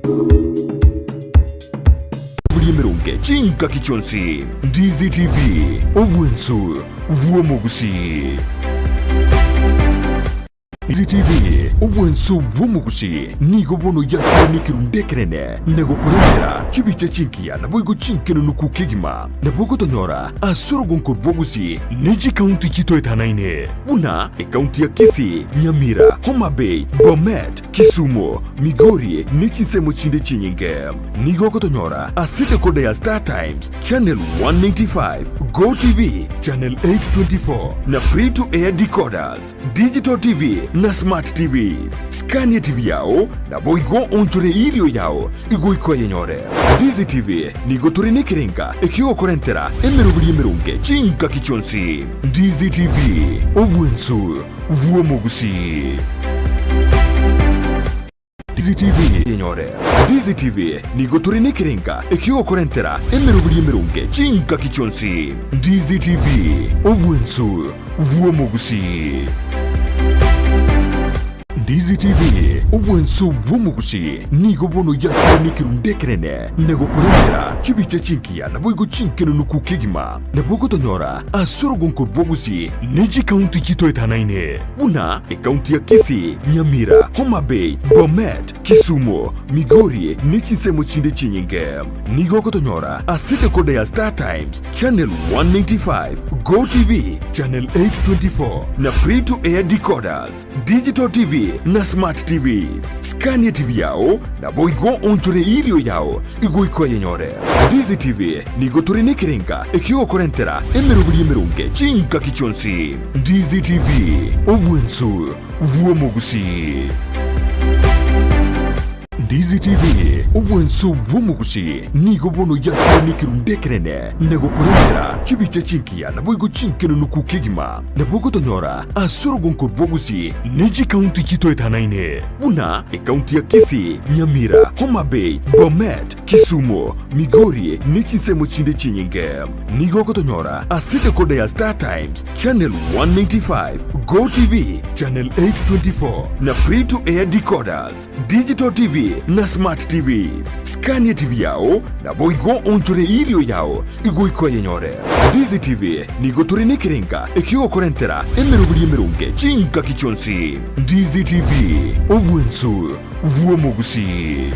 Buri emeronge chingaki chionsi Ndizi TV obwensu bw'omogusi. Ndizi TV obwensu bw'omogusi nigo bono yakire nekerunde ekerene na gokorentera chibicha chinkiya naboigo chinkenunuku kegima nabo ogotonyora ase orogonko rw'ogusi ne chikaunti chitoetanaine buna ekaunti ya Kisii, Nyamira, Homa Bay, Bomet, Kisumu, Migori ne chinsemo chinde chinyinge. Nigo ogotonyora ase decoder ya Star Times, Channel 195, Go TV, Channel 824 na Free to Air decoders, Digital TV na Smart TVs. Scan TV yao naboigo onchore irio yao igoika oyenyore. Ndizi TV nigo tore nekerenga ekiogokorentera emeroberi emeronge chingaki chionsi. Ndizi TV, obwensu bw'omogusii. Ndizi TV yenyore. Ndizi TV nigo tore nekerenga ekiogokorentera emeroberi emeronge chingaki chionsi. Ndizi TV, obwensu bw'omogusii. Ndizi TV, obwensu bw'omogusii nigo bono yakire nekerunde ekerene na gokorentera chibicha chinkiya naboigo chinkenunuku kegima nabo ogotonyora ase orogonko rw'ogusii ne chikaunti chitoetanaine buna ekaunti ya Kisii, Nyamira, Homa Bay, Bomet, Kisumu, Migori ne chinsemo chinde chinyinge. Nigo ogotonyora ase decoder ya Star Times, Channel 195, Go TV, Channel 824 na Free to Air decoders, Digital TV na Smart TVs. Scan TV yao naboigo onchore irio yao igoika oyenyore. Ndizi TV nigo tore nekerenga ekiogokorentera emeroberi emeronge chingaki chionsi. Ndizi TV, obwensu bw'omogusii. Ndizi TV, obwensu bw'omogusii nigo bono yakire nekerunde ekerene na gokorentera chibicha chinkiya naboigo chinkenunuku kegima nabo ogotonyora ase orogonko rw'ogusii ne chikaunti chitoetanaine buna ekaunti ya Kisii, Nyamira, Homa Bay, Bomet, Kisumu, Migori ne chinsemo chinde chinyinge. Nigo ogotonyora ase decoder ya Star Times, Channel 195, Go TV, Channel 824 na Free to Air decoders, Digital TV na Smart TVs. Scan TV yao naboigo onchore irio yao igoika oyenyore. Ndizi TV nigo tore nekerenga ekiogokorentera emeroberi emeronge chingaki chionsi. Ndizi TV, obwensu bw'omogusii.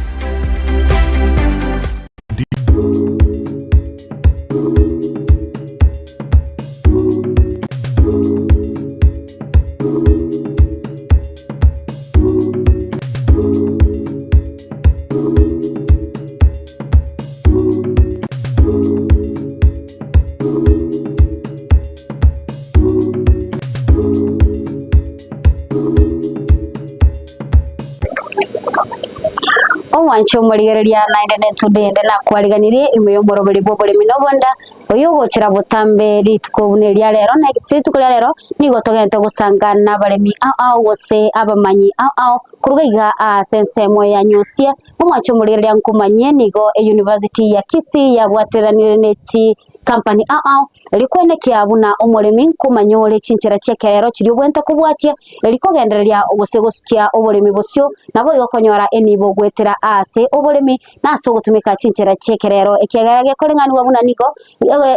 Omwanche omorigereria naende nentunde ende nakwariganirie ime y'omoroberi bw'oboremi na obonda oyo ogochera botambe rituko buna eria rero na ase rituko ria rero nigo togente gosanga nabaremi ao ao gose abamanyi ao ao koruga iga ase ensemo ya Nyusia. Omwanche omorigereria nkomanyie nigo eyunivasiti ya Kisii yabwateranire ne chikampani ao ao erio kwenekia buna omoremi nkomanya ore chinchera chi'ekerero chiria obwenerete kobwatia erio kogendereria gose gosukia oboremi bosio nabo igo okonyora enibo goetera ase oboremi na ase ogotumeka chinchera chi'ekerero ekiagera gekoreng'anigwa buna nigo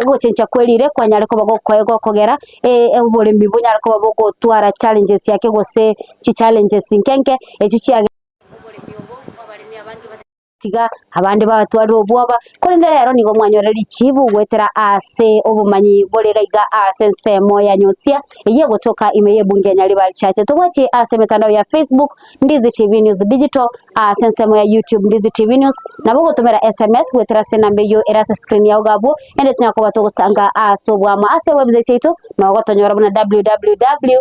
gochenchia kwerire kwanyare koba gokogera oboremi bonyare koba bogotwara challenges yake gose chichallenges nke nke echio chiage oboremi obo abaremi abange Tiga abande babatwarire obwoba, korende rero nigo mwanyore richibu goetera ase obomanyi bore iga ase ensemo ya Nyosia eyio egotoka ime y'ebunge ya Nyaribari Chache. Tobwatie ase emetandao ya Facebook Ndizi TV News Digital, ase ensemo ya YouTube Ndizi TV News, nabo ogotomera SMS goetera ase enamba eyio ere ase screen yao iga abwo, ende tonya koba togosanga ase obwamo ase ewebsite yaito nogotonyora buna www.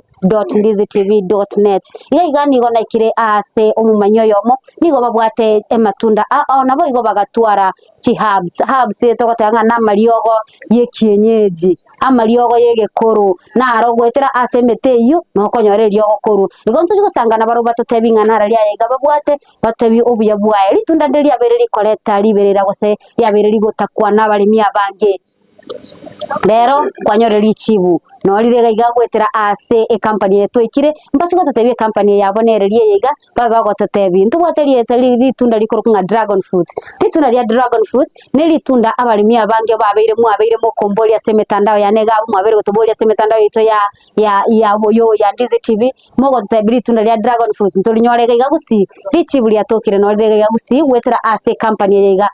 Ndizitv.net. Iga iga nigo naikire aase omomanyi oyomo, nigo babwate ematunda ao naboigo bagatwara chiherbs. Herbs togoteba ng'a namariogo y'ekienyeji, amariogo y'egekoro, naro goetera ase emete eyio nokonyora eriogo korwa. Igo ntochi gosanga nabarobwo batotebi ng'a naro riaye iga babwate, batebi obuya bwaye. Ritunda ndire riabeire rikoreta riberera gose riabeire rigotakwa nabaremi abange. Rero kwanyore richibu. Norire iga gwetera ase ekampani yetwikire mbachi gotetebia ekampani yabo nererie yiga babe bagotetebia ntubwaterie ritunda rikoroku ng'a dragon fruit. Ritunda ria dragon fruit ni ritunda abarimi abange babeire mwabeire mokomboria ase emitandao yane gabo mwabeire gotoboria ase emitandao yaito ya boyo ya Ndizi TV mogotetebia ritunda ria dragon fruit ntorinyorega iga gusi richibu riatokire norire iga gusi gwetera ase kampani yiga.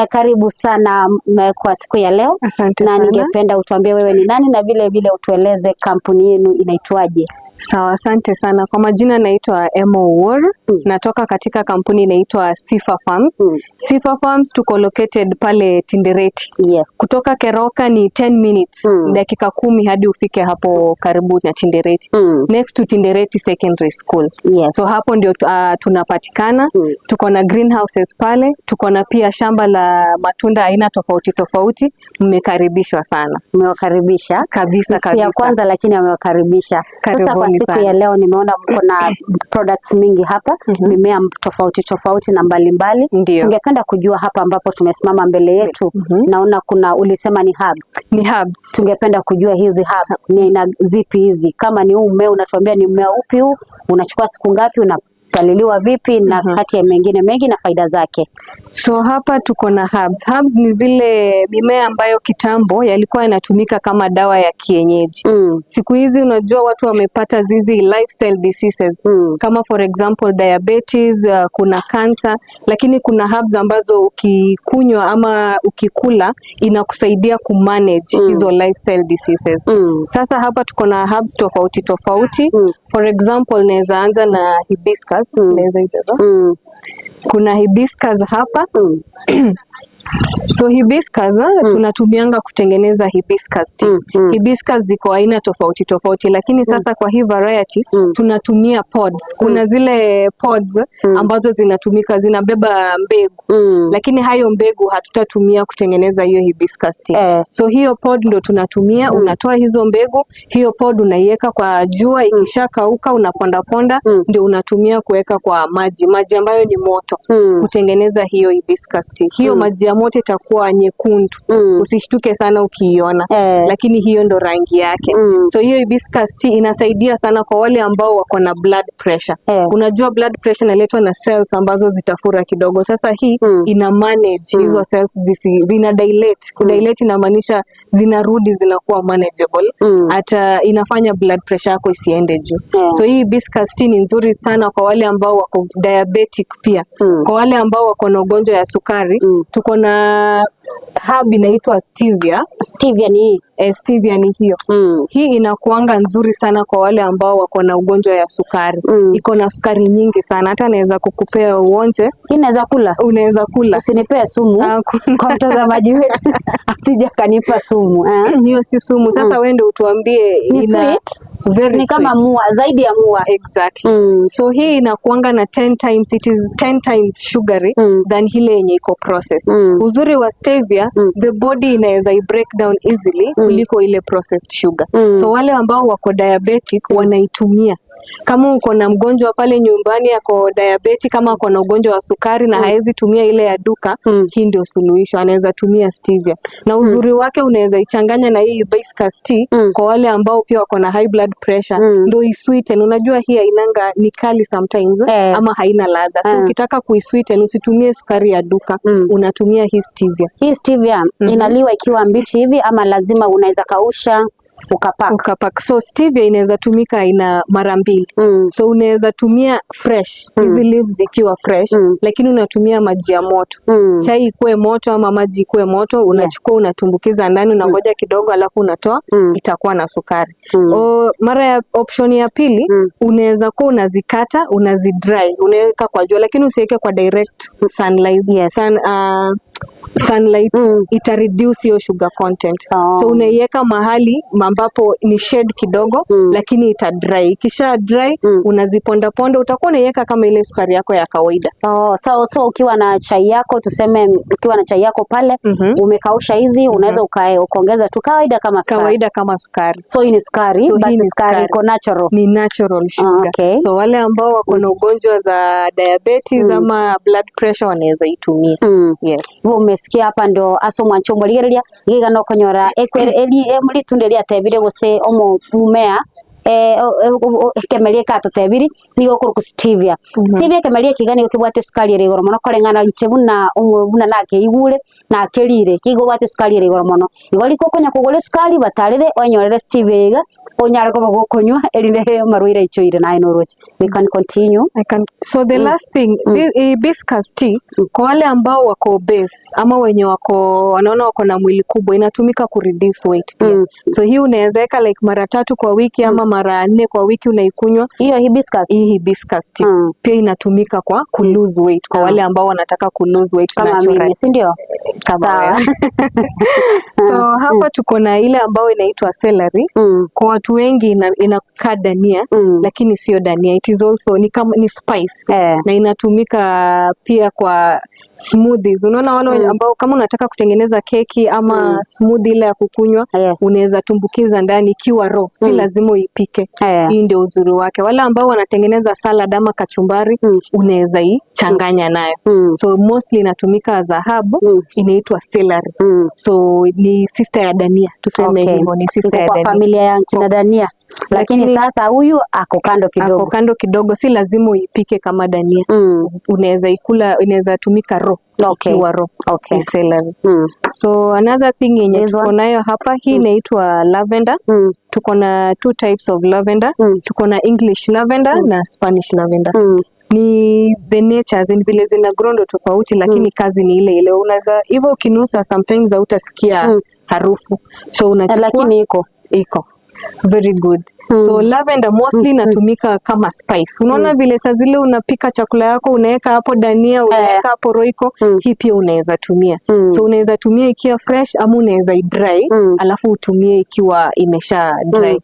Karibu sana kwa siku ya leo. Asante na sana. Ningependa utuambie wewe ni nani na vile vile utueleze kampuni yenu inaitwaje. Sawa, asante sana. Kwa majina naitwa Emma Owuor. Natoka katika kampuni inaitwa Sifa Farms. Sifa Farms tuko located pale Tindereti. Kutoka Keroka ni 10 minutes, dakika 10 hadi ufike hapo karibu na Tindereti. Next to Tindereti Secondary School. So hapo ndio tunapatikana. Tuko na greenhouses pale, tuko na pia shamba la matunda aina tofauti tofauti. Mmekaribishwa sana. Mmewakaribisha Kabisa siku ya kabisa. kwanza, lakini amewakaribisha. Sasa kwa Karibuni siku sana. ya leo nimeona mko na products mingi hapa, mimea tofauti tofauti na mbalimbali. Ndio. Tungependa kujua hapa ambapo tumesimama mbele yetu, naona kuna ulisema ni herbs. Ni herbs. Tungependa kujua hizi herbs ni aina zipi hizi? Kama ni huu mmea unatuambia ni mmea upi huu, unachukua siku ngapi, unapaliliwa vipi, na kati ya mengine mengi na faida zake. So hapa tuko na herbs. Herbs ni zile mimea ambayo kitambo yalikuwa yanatumika kama dawa ya kienyeji. Siku hizi unajua watu wamepata zizi lifestyle diseases kama for example diabetes, kuna cancer, lakini kuna herbs ambazo ukikunywa ama ukikula inakusaidia kumanage hizo lifestyle diseases. Sasa hapa tuko na herbs tofauti tofauti. For example, naweza anza na hibiscus. Naweza ibeba. Kuna hibiscus hapa. So hibiscus tunatumianga kutengeneza hibiscus tea. Hibiscus ziko aina tofauti tofauti, lakini sasa kwa hii variety tunatumia pods. Kuna zile pods ambazo zinatumika zinabeba mbegu, lakini hayo mbegu hatutatumia kutengeneza hiyo hibiscus tea. So hiyo pod ndo tunatumia. Unatoa hizo mbegu, hiyo pod unaiweka kwa jua, ikishakauka unaponda ponda, ndio unatumia kuweka kwa maji, maji ambayo ni moto kutengeneza hiyo hibiscus tea. Hiyo maji ya moto itakuwa nyekundu. Usishtuke sana ukiiona, lakini hiyo ndo rangi yake. So hiyo hibiscus tea inasaidia sana kwa wale ambao wako na blood pressure. Unajua blood pressure inaletwa na cells ambazo zitafura kidogo. Sasa hii ina manage hizo cells zina dilate. Kudilate inamaanisha zinarudi zinakuwa manageable. Hata inafanya blood pressure yako isiende juu. So hii hibiscus tea ni nzuri sana kwa wale ambao wako diabetic pia. Kwa wale ambao wako na ugonjwa ya sukari, tuko na herb inaitwa stevia. Stevia ni hii. Stevia ni hiyo. Hii inakuanga nzuri sana kwa wale ambao wako na ugonjwa ya sukari. Iko na sukari nyingi sana, hata naweza kukupea uonje. Hii naweza kula. Unaweza kula. Usinipee sumu. Kwa mtazamaji wetu asije akanipa sumu. Hiyo si sumu. Sasa wewe ndio utuambie. Ni sweet. Very Ni kama sweet. mua, zaidi ya mua. Exactly. So hii inakuanga na 10 times, it is 10 times sugary than ile yenye iko processed. Uzuri wa stevia, the body inaweza i break down easily kuliko ile processed sugar. So wale ambao wako diabetic wanaitumia. Kama uko na mgonjwa pale nyumbani ako diabetic kama ako na ugonjwa wa sukari na haezi tumia ile ya duka, hii ndio suluhisho, anaweza tumia stevia. Na uzuri wake unaweza ichanganya na hii hibiscus tea kwa wale ambao pia wako na high blood pressure, ndio isweeten. Unajua hii hainanga, ni kali sometimes ama haina ladha. So ukitaka kuisweeten usitumie sukari ya duka, unatumia hii stevia. Hii stevia inaliwa ikiwa mbichi hivi ama lazima unaweza kausha ukapack? Ukapack. So stevia inaweza tumika aina mara mbili. So unaweza tumia fresh, hizi leaves zikiwa fresh, lakini unatumia maji ya moto. Chai ikuwe moto ama maji ikuwe moto, unachukua unatumbukiza ndani, unangoja kidogo alafu unatoa, itakuwa na sukari. Mara ya option ya pili, unaweza kuwa unazikata, unazidry, unaweka kwa jua, lakini usiweke kwa direct sunlight. Sunlight ita reduce hiyo sugar content. So unaiweka mahali ambapo ni shade kidogo, lakini ita dry. Ikisha dry, unaziponda ponda, utakuwa unaiweka kama ile sukari yako ya kawaida. Oh, so ukiwa na chai yako, tuseme ukiwa na chai yako pale, umekausha hizi, unaweza ukaongeza tu kawaida kama sukari. Kawaida kama sukari. So hii ni sukari, So but hii ni sukari sukari. iko natural. Ni natural sugar. Okay. So wale ambao wako na ugonjwa za diabetes ama blood pressure wanaweza itumia. Yes. Umesikia hapa ndo aso mwancho morigereria giga no konyora ekwere eli muri tunde ria tebire gose omo mumea kemerie ka tutebiri nigo kuruku stevia. Stevia kemerie kiga nigo kibwate sukari ere igoro mono koreng'ana inche buna omwe buna nake igure na kerire kigo bwate sukari ere igoro mono igo riko konya kugura sukari batarire onyorere stevia iga onyare koba gokonywa erinde marwaire ichoire naye noroche. We can continue. I can. So the last thing, this hibiscus tea, kwa wale ambao wako obese ama wenye wako wanaona wako na mwili kubwa, inatumika ku reduce weight pia. So hii unaweza weka like mara tatu kwa wiki ama mara nne kwa wiki unaikunywa. Hiyo hibiscus. Hii hibiscus tea pia inatumika kwa ku lose weight kwa wale ambao wanataka ku lose weight kama naturally. Mimi, si ndio? Kama Sawa. wewe. So hapa tuko na ile ambayo inaitwa celery. Kwa watu wengi inakaa dania, lakini sio dania. It is also ni kama ni spice na inatumika pia kwa smoothies. Unaona wale ambao kama unataka kutengeneza keki ama smoothie ile ya kukunywa, unaweza tumbukiza ndani ikiwa raw, si lazima uipike. Hii ndio uzuri wake. Wale ambao wanatengeneza salad ama kachumbari, unaweza ichanganya nayo. So mostly inatumika as a herb, inaitwa celery. So ni sister ya dania, tuseme hivyo, ni sister Iko ya kwa dania. Familia ya kina dania, lakini sasa huyu ako kando kidogo. Ako kando kidogo, si lazima uipike kama dania. Unaweza ikula, inaweza tumika raw, ikiwa raw. Ni celery. So another thing yenye This tuko one? Nayo hapa, hii inaitwa lavender. Tuko na two types of lavender. Tuko na English lavender na Spanish lavender. Ni the nature, as in vile zina grow ndo tofauti, lakini kazi ni ile ile. Unaweza hivyo ukinusa sometimes hautasikia harufu. So unachukua Lakini iko iko very good. So lavender mostly inatumika kama spice. Unaona vile saa zile unapika chakula yako unaweka hapo dania, unaweka hapo royco, hii pia unaweza tumia. So unaweza tumia ikiwa fresh ama unaweza idry alafu utumie ikiwa imesha dry.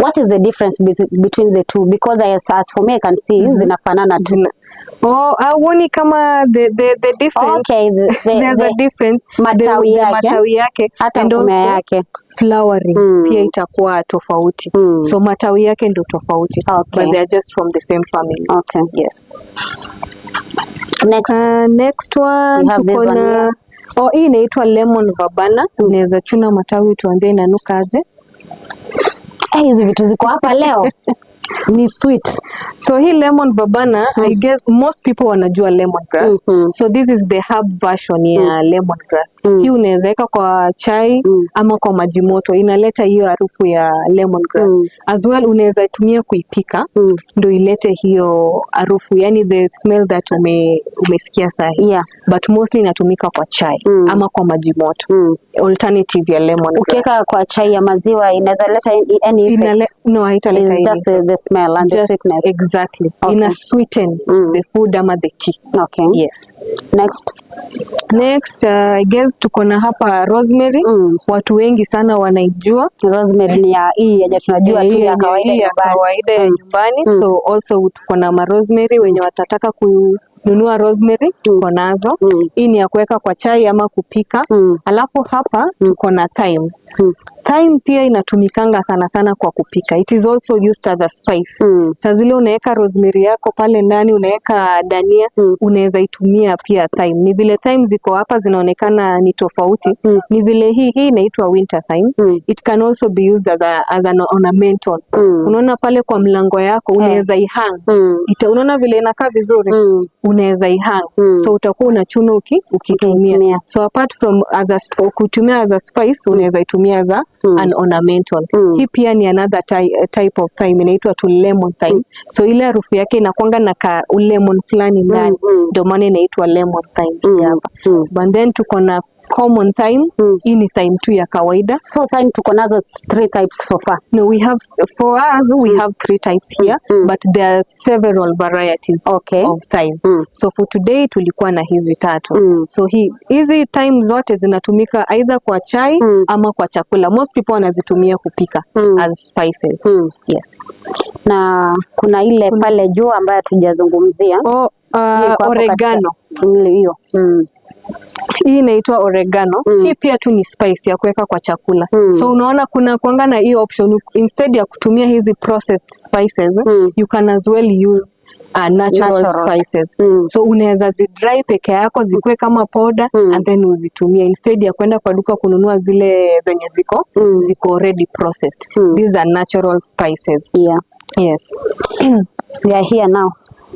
What is the difference between the two? Because as for me I can see zinafanana tu. Oh, hauoni kama the difference? Okay, There's a difference. Matawi The yake. Matawi yake Hata and mmea also yake. Flowering pia itakuwa tofauti. So matawi yake ndo tofauti. But they are just from the same family. Yes. Next. Next one We have this tuko one na here. oh, hii inaitwa lemon verbena. Unaweza chuna matawi tuambie inanuka aje. Eh, hizi vitu ziko hapa leo ni sweet. So hii lemon verbena, I guess most people wanajua lemongrass. So this is the herb version ya lemongrass. Hii unaweza weka kwa chai ama kwa maji moto, inaleta hiyo harufu ya lemongrass. As well unaweza tumia kuipika ndo ilete hiyo harufu, yani the smell that umesikia sahi. But mostly inatumika kwa chai ama kwa maji moto. Alternative ya lemongrass. Ukiweka kwa chai ya maziwa inaweza leta any effect? No, haitaleta It's any just the smell and the sweetness. Exactly. Ina sweeten the food ama the tea. Yes. Next. Next, I guess tuko na hapa rosemary. Watu wengi sana wanaijua. Rosemary ni ya hii yenye tunajua Eh, tu hii ya yenye- kawaida hii ya nyumbani. kawaida ya nyumbani. So also tuko na ma rosemary, wenye watataka kununua rosemary tuko nazo. Hii ni ya kuweka kwa chai ama kupika. Alafu hapa tuko na thyme. Thyme pia inatumikanga sana sana kwa kupika. It is also used as a spice. Saa zile unaweka rosemary yako pale ndani, unaweka dania, unaweza itumia pia thyme. Ni vile thyme ziko hapa zinaonekana ni tofauti. Ni vile hii inaitwa winter thyme. It can also be used as an ornamental. Unaona pale kwa mlango yako unaweza ihang. Unaona vile inakaa vizuri? Unaweza ihang. So utakuwa unachuna ukitumia. Ukitumia. So apart from kutumia as a spice, unaweza itumia as an ornamental. Hii pia ni another type of thyme, inaitwa tu lemon thyme. So ile harufu yake inakwanga na ka lemon fulani ndani. Ndio maana inaitwa lemon thyme hapa. But then tuko na common thyme. Hii ni thyme tu ya kawaida. So thyme tuko nazo three types so far. No, we have for us we have three types here, but there are several varieties of thyme. So for today tulikuwa na hizi tatu. So hizi thyme zote zinatumika either kwa chai ama kwa chakula. Most people wanazitumia kupika as spices. Yes. Na kuna ile pale juu ambayo hatujazungumzia. Oh, Hiyo iko hapo oregano. Ile hiyo. Hii inaitwa oregano. Hii pia tu ni spice ya kuweka kwa chakula. So unaona kuna kuanga na hii option, instead ya kutumia hizi processed spices, you can as well use natural, Natural. Spices. So unaweza zidry peke yako zikuwe kama powder and then uzitumie instead ya kwenda kwa duka kununua zile zenye ziko ziko already processed. These are natural spices. Yes. We are here now.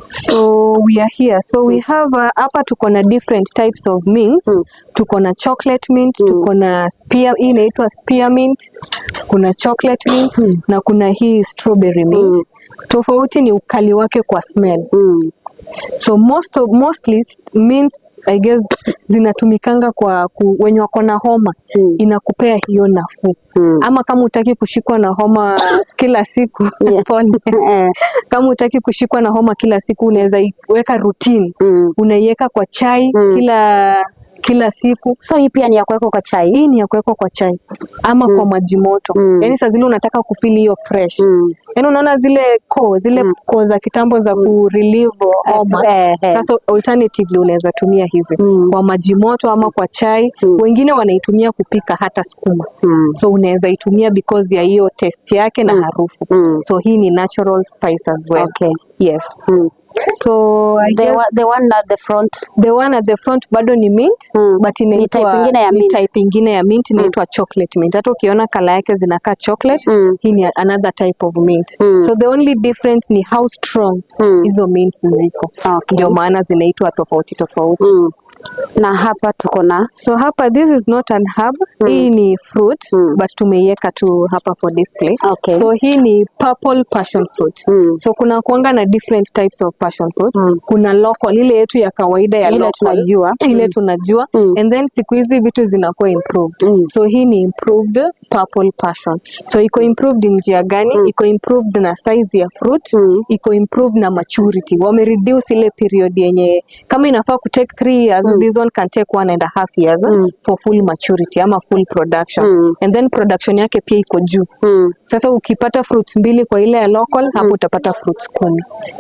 So we are here. So we have hapa tuko na different types of mints. Tuko na chocolate mint, tuko na spear, hii inaitwa spearmint, kuna chocolate mint na kuna hii strawberry mint. Tofauti ni ukali wake kwa smell. So mostly mints, I guess, zinatumikanga kwa wenye wako na homa, inakupea hiyo nafuu. Ama kama hutaki kushikwa na homa kila siku, pole. Kama hutaki kushikwa na homa kila siku, unaweza iweka routine. Unaiweka kwa chai kila siku. So hii pia ni ya kuwekwa kwa chai. Hii ni ya kuwekwa kwa chai ama kwa maji moto. Yaani saa zile unataka kufeel hiyo fresh. Yaani unaona zile koo za kitambo za ku relieve homa. Sasa alternatively unaweza tumia hizi kwa maji moto ama kwa chai. Wengine wanaitumia kupika hata sukuma. So unaweza itumia because ya hiyo taste yake na harufu. So hii ni natural spice as well. Yes. So I The, guess the one at the front. The one at the front bado ni mint but Ni inaitwa type ingine ya ni mint. Type ingine ya mint, inaitwa chocolate mint. Hata ukiona color yake zinakaa chocolate. Hii ni another type of mint. So the only difference ni how strong hizo mints ziko. Ndio maana zinaitwa tofauti tofauti. Na hapa tuko na So hapa, this is not an herb. Hii ni fruit but tumeiweka tu hapa for display. So hii ni purple passion fruit. So kuna kuanga na different types of passion fruit. Kuna local, ile yetu ya kawaida ya Ile local, tunajua. Ile tunajua. And then siku hizi vitu zinakuwa improved. So hii ni improved purple passion. So iko improved njia gani? Iko improved na size ya fruit, iko improved na maturity. Wame reduce ile period yenye kama inafaa ku take 3 years, this one can take 1.5 years for full maturity ama full production. And then production yake pia iko juu. Sasa ukipata fruits mbili kwa ile ya local, hapo utapata fruits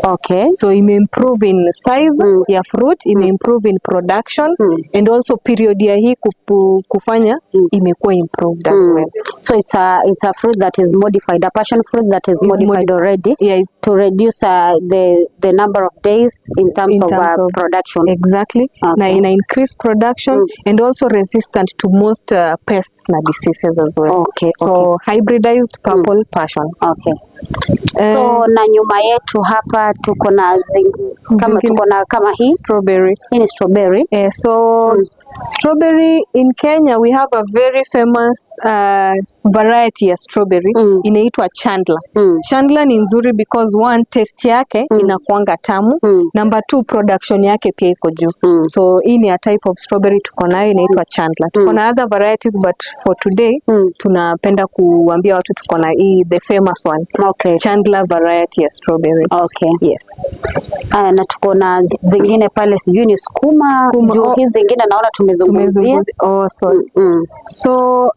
10. So imeimprove in size ya fruit, imeimprove in production and also period ya hii kufanya imekuwa improved as well. So it's a fruit that is modified, a passion fruit that is It's modified already Yeah, it's to reduce the number of days in terms In of terms of- production. Exactly. Na ina increase production and also resistant to most pests na diseases as well. So hybridized purple passion. So na nyuma yetu hapa tuko na kama Zingine- tuko na kama hii Strawberry. Hii ni strawberry. So strawberry in Kenya, we have a very famous variety ya strawberry inaitwa Chandler. Chandler ni nzuri because, one, taste yake inakuanga tamu. Number two, production yake pia iko juu. So hii ni a type of strawberry tuko nayo inaitwa Chandler. Tuko na other varieties, but for today tunapenda kuambia watu tuko na hii, the famous one. Chandler variety ya strawberry. Yes. Aya, na tuko na zingine pale, sijui ni sukuma, Sukuma, juu oh. hizi zingine naona tumezungumzia. Tumezungumzia. Oh, sorry. So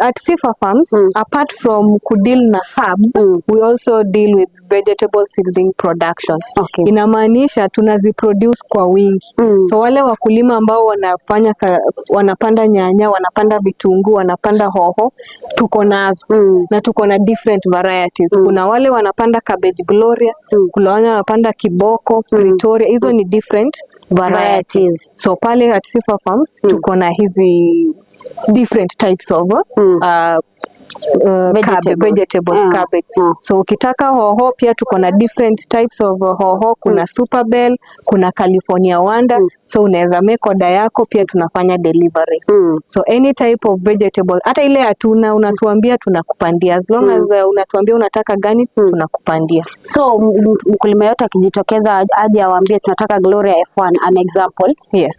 at Sifa Farms, apart from kudeal na herbs, we also deal with vegetable seedling production. Inamaanisha tunaziproduce kwa wingi. So wale wakulima ambao wanapanda nyanya, wanapanda vitunguu, wanapanda hoho, tuko nazo na tuko na different varieties. Kuna wale wanapanda cabbage Gloria, kuna wale wanapanda kiboko, Pretoria, hizo ni different varieties. Varieties. So pale at Sifa Farms tuko na hizi different types of Vegetables. Vegetables, cabbage. So ukitaka hoho pia tuko na different types of hoho, kuna Super Bell, kuna California Wonder. So unaweza make order yako, pia tunafanya deliveries. So any type of vegetable, hata ile hatuna, unatuambia, tunakupandia. As long as unatuambia unataka gani, tunakupandia. So mkulima yote akijitokeza aje awaambie tunataka Gloria F1, an example,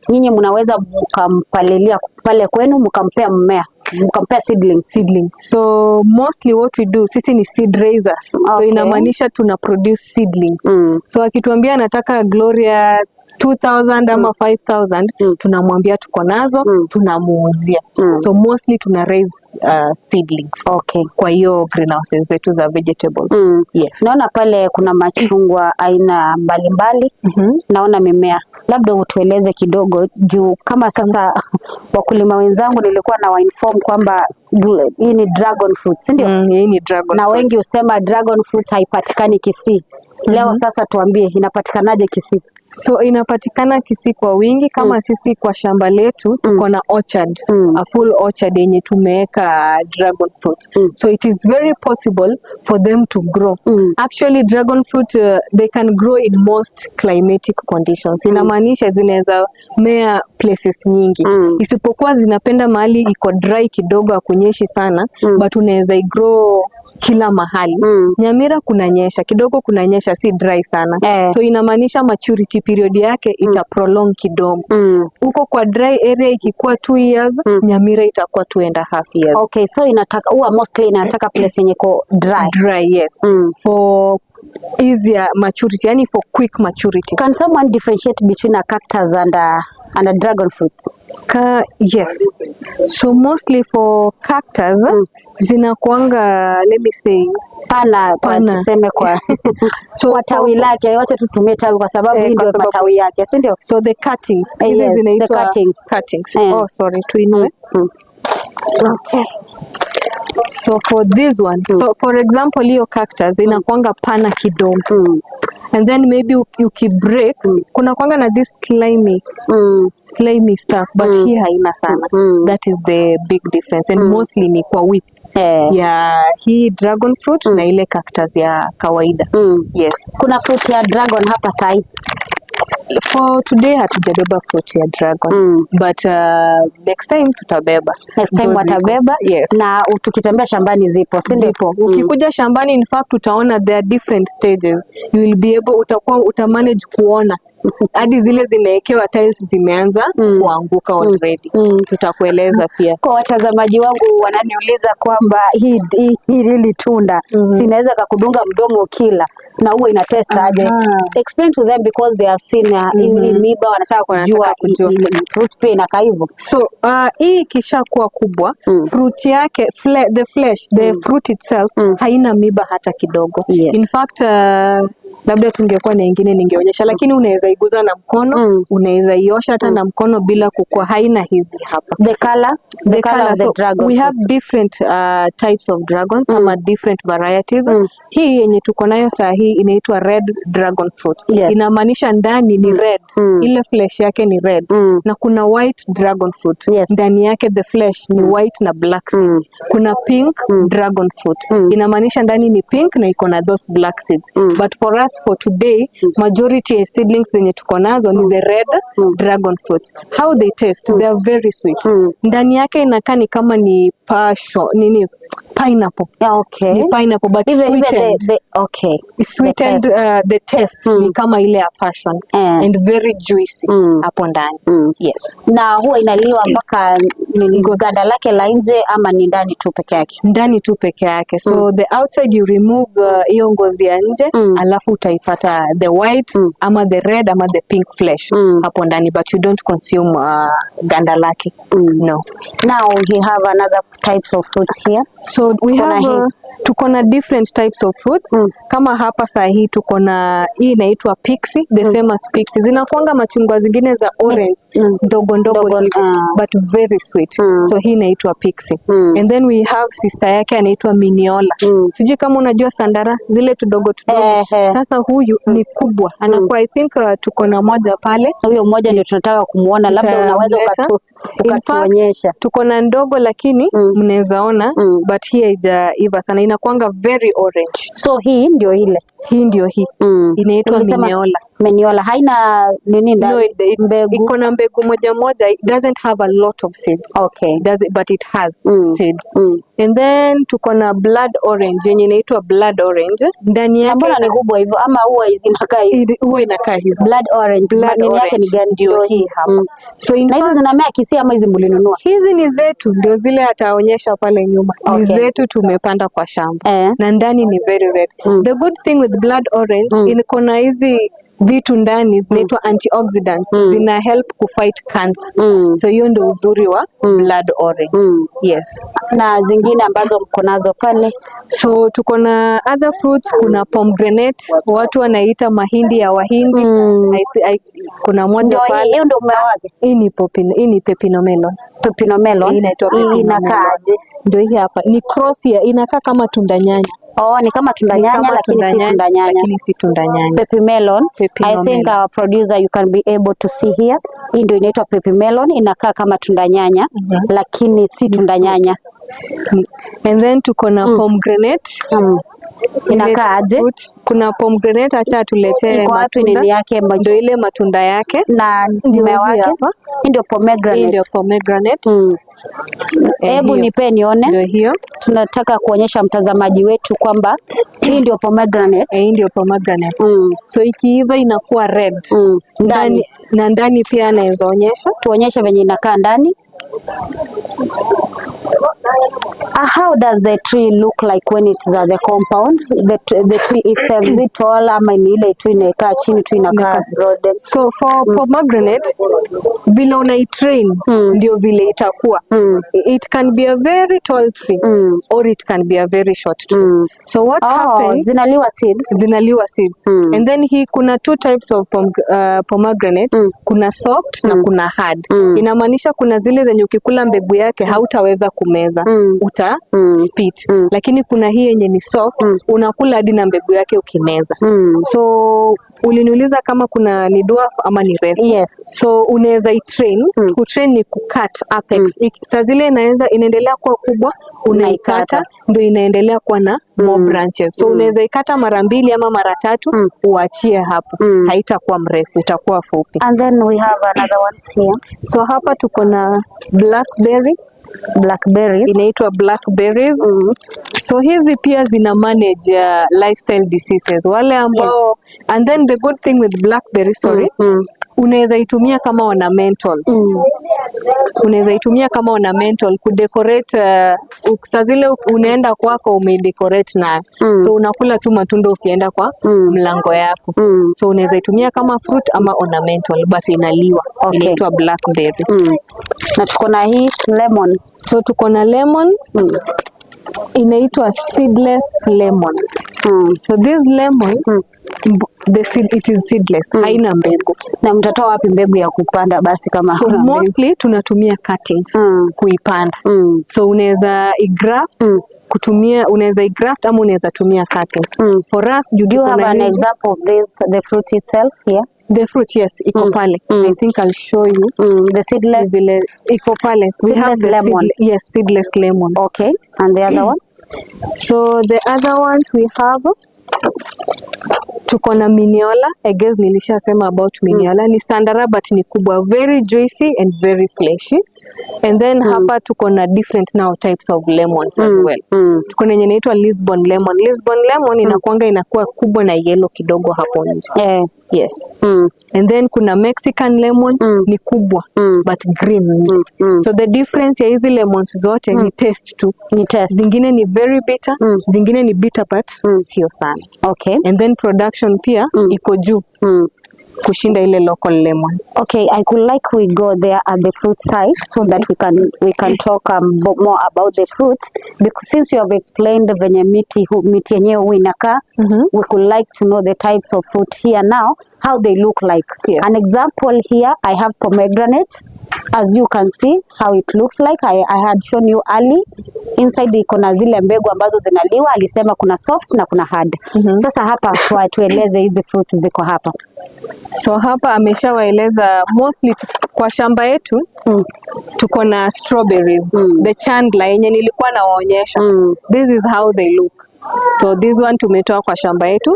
nyinyi mnaweza mkampalilia pale kwenu, mkampea mmea, mkampea seedlings? Seedlings. So mostly what we do, sisi ni seed raisers. So inamaanisha tuna produce seedlings. So akituambia anataka Gloria 2000 ama 5000, tunamwambia tuko nazo, tunamuuzia. So mostly tuna raise seedlings kwa hiyo greenhouses zetu za vegetables. Yes. Naona pale kuna machungwa aina mbalimbali. Naona mimea, labda utueleze kidogo juu kama sasa wakulima wenzangu nilikuwa na wainform kwamba hii ni dragon fruit, si ndio? Mm, hii ni dragon Na fruit. wengi husema dragon fruit haipatikani Kisii. Leo sasa tuambie inapatikanaje Kisii? So inapatikana Kisii kwa wingi kama sisi kwa shamba letu tuko na orchard, a full orchard yenye tumeweka dragon fruit. So it is very possible for them to grow. Actually, dragon fruit, they can grow in most climatic conditions. Inamaanisha zinaweza mea places nyingi. Isipokuwa zinapenda mahali iko dry kidogo, hakunyeshi sana, but unaweza igrow kila mahali. Nyamira kunanyesha kidogo, kunanyesha, si dry sana. So inamaanisha maturity period yake ita prolong kidogo. Huko kwa dry area ikikuwa 2 years, Nyamira itakuwa 2.5 years. Okay, so inataka, huwa mostly inataka place yenye iko dry. Dry, yes. For easier maturity, yani for quick maturity. Can someone differentiate between a cactus and a dragon fruit? Yes. So mostly for cactus zinakuanga, let me say, Pana, kwa Pana. Tuseme kwa So kwa tawi lake, wacha tutumie tawi kwa sababu hii kwa ndio matawi yake, si ndio? So the cuttings, hizi Yes, the zinaitwa cuttings. Cuttings. Eh. Oh, sorry, tuinue. Okay. So for this one, so for example hiyo cactus inakuanga pana kidogo. And then maybe ukibreak kuna kwanga na this slimy slimy stuff, but hii haina sana. That is the big difference, and mostly ni kwa width ya hii dragon fruit na ile cactus ya kawaida. Yes. Kuna fruit ya dragon hapa sahi? For today hatujabeba fruit ya dragon, but next time tutabeba. Next time Ndio ziko. Watabeba. Yes. Na tukitembea shambani zipo, si ndio? Zipo. Ukikuja shambani, in fact, utaona there are different stages. You will be able, utakuwa utamanage kuona hadi zile zimewekewa tiles zimeanza kuanguka already. Tutakueleza pia. Kwa watazamaji wangu wananiuliza kwamba hii hili tunda sinaweza kakudunga mdomo ukila na huwa ina taste aje? Explain to them because they have seen hii miba, wanataka kujua, Wanataka kujua. Fruit pia inakaa hivyo. So hii ikishakuwa kubwa, fruit yake the flesh, the fruit itself haina miba hata kidogo. In fact, labda tungekuwa na ingine ningeonyesha, lakini unaweza iguza na mkono, unaweza iosha hata na mkono bila kukua, haina hizi hapa. The color, the color of the So dragon we have fruit. Different types of dragons ama different varieties. Hii yenye tuko nayo saa hii inaitwa red dragon fruit. Inamaanisha ndani ni red. Ile flesh yake ni red. Na kuna white dragon fruit. Ndani yake the flesh ni white na black seeds. Kuna pink dragon fruit. Inamaanisha ndani ni pink na iko na those black seeds. But for us, for today, majority ya seedlings zenye tuko nazo ni the red dragon fruit. How they taste? They are very sweet. Ndani yake inakaa ni kama ni passion, nini, pineapple. Okay. Ni pineapple but Even sweetened. the okay. Sweetened. The taste. The taste ni kama ile ya passion and very juicy hapo ndani. Yes. Na huwa inaliwa mpaka nini, ganda lake la nje ama ni ndani tu peke yake? Ndani tu peke yake. So the outside you remove hiyo ngozi ya nje, alafu utaipata the white ama the red ama the pink flesh hapo ndani, but you don't consume ganda lake. No. Now we have another types of fruits here. So we Kuna have hii. Tuko na different types of fruits. Kama hapa saa hii tuko na hii inaitwa pixie, the famous pixie. Zinakuanga machungwa zingine za orange ndogo ndogo Ndogo, hivi, ah. but very sweet. So hii inaitwa pixie. And then we have sister yake anaitwa miniola. Sijui kama unajua sandara zile tudogo tudogo. Ehe. Sasa huyu ni kubwa, anakuwa, I think, tuko na moja pale. Huyo mmoja ndio tunataka kumuona, labda unaweza Tutamleta. In fact, ukatuonyesha. Tuko na ndogo lakini mnaweza ona, but hii haijaiva sana, inakuanga very orange. So hii ndio ile. Hii ndio hii inaitwa Ulisema miniola. Miniola haina nini ndani? No, Mbegu. Iko na mbegu moja moja. It doesn't have a lot of seeds. But it has seeds. And then tuko na blood orange yenye inaitwa blood orange. Ndani Na yake mbona ni kubwa hivyo ama huwa inakaa hivi? Huwa inakaa hivyo. Blood orange. Blood Nini yake ni orange. gani? Ndio hii hapa. So in Na hizi fact, zinamea Kisii ama hizi mlinunua? Hizi ni zetu, ndio zile ataonyesha pale nyuma. Ni zetu, tumepanda kwa shamba. Na ndani ni very red. The good thing with blood orange, iko na hizi vitu ndani zinaitwa antioxidants, zina help kufight cancer. So hiyo ndio uzuri wa blood orange. Yes. Na zingine ambazo mko nazo pale? So tuko na other fruits, kuna pomegranate, watu wanaita mahindi ya Wahindi. Kuna moja Ndio hii, pale. hiyo ndio mmea wake. Hii ni pepino melon. Pepino melon. Hii inaitwa Hii pepino melon. inakaaje? Ndio hii hapa. Ni cross ya, inakaa kama tunda nyanya. Oh, ni kama tunda Ni nyanya kama lakini tunda si nyanya, tunda nyanya. lakini si tunda nyanya. Pepi melon. Pepino I think melon. our producer, you can be able to see here. Hii ndio inaitwa pepi melon, inakaa kama tunda nyanya lakini si tunda nyanya. And then tuko na pomegranate. Inakaa aje? Fruit. Kuna pomegranate, acha tuletee Iko wapi matunda. nini yake Ndio ile matunda yake. Na Ndio mmea hii wake? hapa. Hii ndio Hii pomegranate. ndio pomegranate. Hebu Hiyo. nipe nione. Ndio hiyo. Tunataka kuonyesha mtazamaji wetu kwamba hii ndio pomegranate. Hii ndio pomegranate. So ikiiva inakuwa red. Ndani. Ndani na ndani pia anaweza onyesha. Tuonyeshe venye inakaa ndani. How does the tree look like when it's at the compound? The tree itself, is it tall ama ni ile tu inakaa chini tu inakaa broad? So for pomegranate, vile unaitrain ndio vile itakuwa. It can be a very tall tree or it can be a very short tree. So what Oh, happens, zinaliwa seeds. Zinaliwa seeds. And then hii kuna two types of pomegranate. Kuna soft na kuna hard. Inamaanisha kuna zile zenye ukikula mbegu yake hautaweza kumeza, uta spit. Lakini kuna hii yenye ni soft, unakula hadi na mbegu yake ukimeza. So uliniuliza kama kuna ni dwarf ama ni refu. Yes. So unaweza itrain. Kutrain ni kucut apex. Saa zile inaanza inaendelea kuwa kubwa, unaikata Unaikata. Ndio inaendelea kuwa na more branches. So unaweza ikata mara mbili ama mara tatu, uachie hapo. Haitakuwa mrefu, itakuwa fupi. And then we have another ones here. So hapa tuko na blackberry. Blackberries. Inaitwa blackberries. So hizi pia zina manage lifestyle diseases. Wale ambao, and then the good thing with blackberry, sorry, unaweza itumia kama ornamental. Unaweza itumia kama ornamental kudecorate, saa zile unaenda kwako umeidecorate nayo. So unakula tu matunda ukienda kwa mlango yako. So unaweza itumia kama fruit ama ornamental, but inaliwa. Inaitwa blackberry. Na tuko na hii lemon. So tuko na lemon, inaitwa seedless lemon. So this lemon, the seed, it is seedless, haina mbegu. Na mtatoa wapi mbegu ya kupanda basi kama So hakuna mbegu? Mostly tunatumia cuttings kuipanda. So unaweza igraft, kutumia, unaweza igraft ama unaweza tumia cuttings. For us, juu Do you tuko have na an hizi- example of this, the fruit itself here? The fruit, yes, iko pale. I think I'll show you. The seedless. Vile iko pale. We have Seedless the lemon. Yes, seedless lemon. Okay. And the other one? So the other ones we have, tuko na miniola. I guess nilishasema about miniola. Ni sandara but ni kubwa, very juicy and very fleshy. And then hapa tuko na different now types of lemons as well. Tuko na yenye inaitwa Lisbon lemon. Lisbon lemon inakuanga inakuwa kubwa na yellow kidogo hapo nje. Yes. And then kuna Mexican lemon, ni kubwa but green nje. So the difference ya hizi lemons zote ni taste tu. Ni taste. Zingine ni very bitter, zingine ni bitter but sio sana. And then production pia iko juu kushinda ile local lemon. Okay, I could like we go there at the fruit side so that we can talk more about the fruits, because since you have explained venye miti yenyewe huwa inakaa, we could like to know the types of fruit here now, how they look like. Yes. An example here, I have pomegranate. As you can see how it looks like, I had shown you early. Inside iko na zile mbegu ambazo zinaliwa, alisema kuna soft na kuna hard. Sasa hapa tueleze hizi fruits ziko hapa. So hapa ameshawaeleza mostly kwa shamba yetu tuko na strawberries, the Chandler yenye nilikuwa nawaonyesha. This is how they look. So this one tumetoa kwa shamba yetu.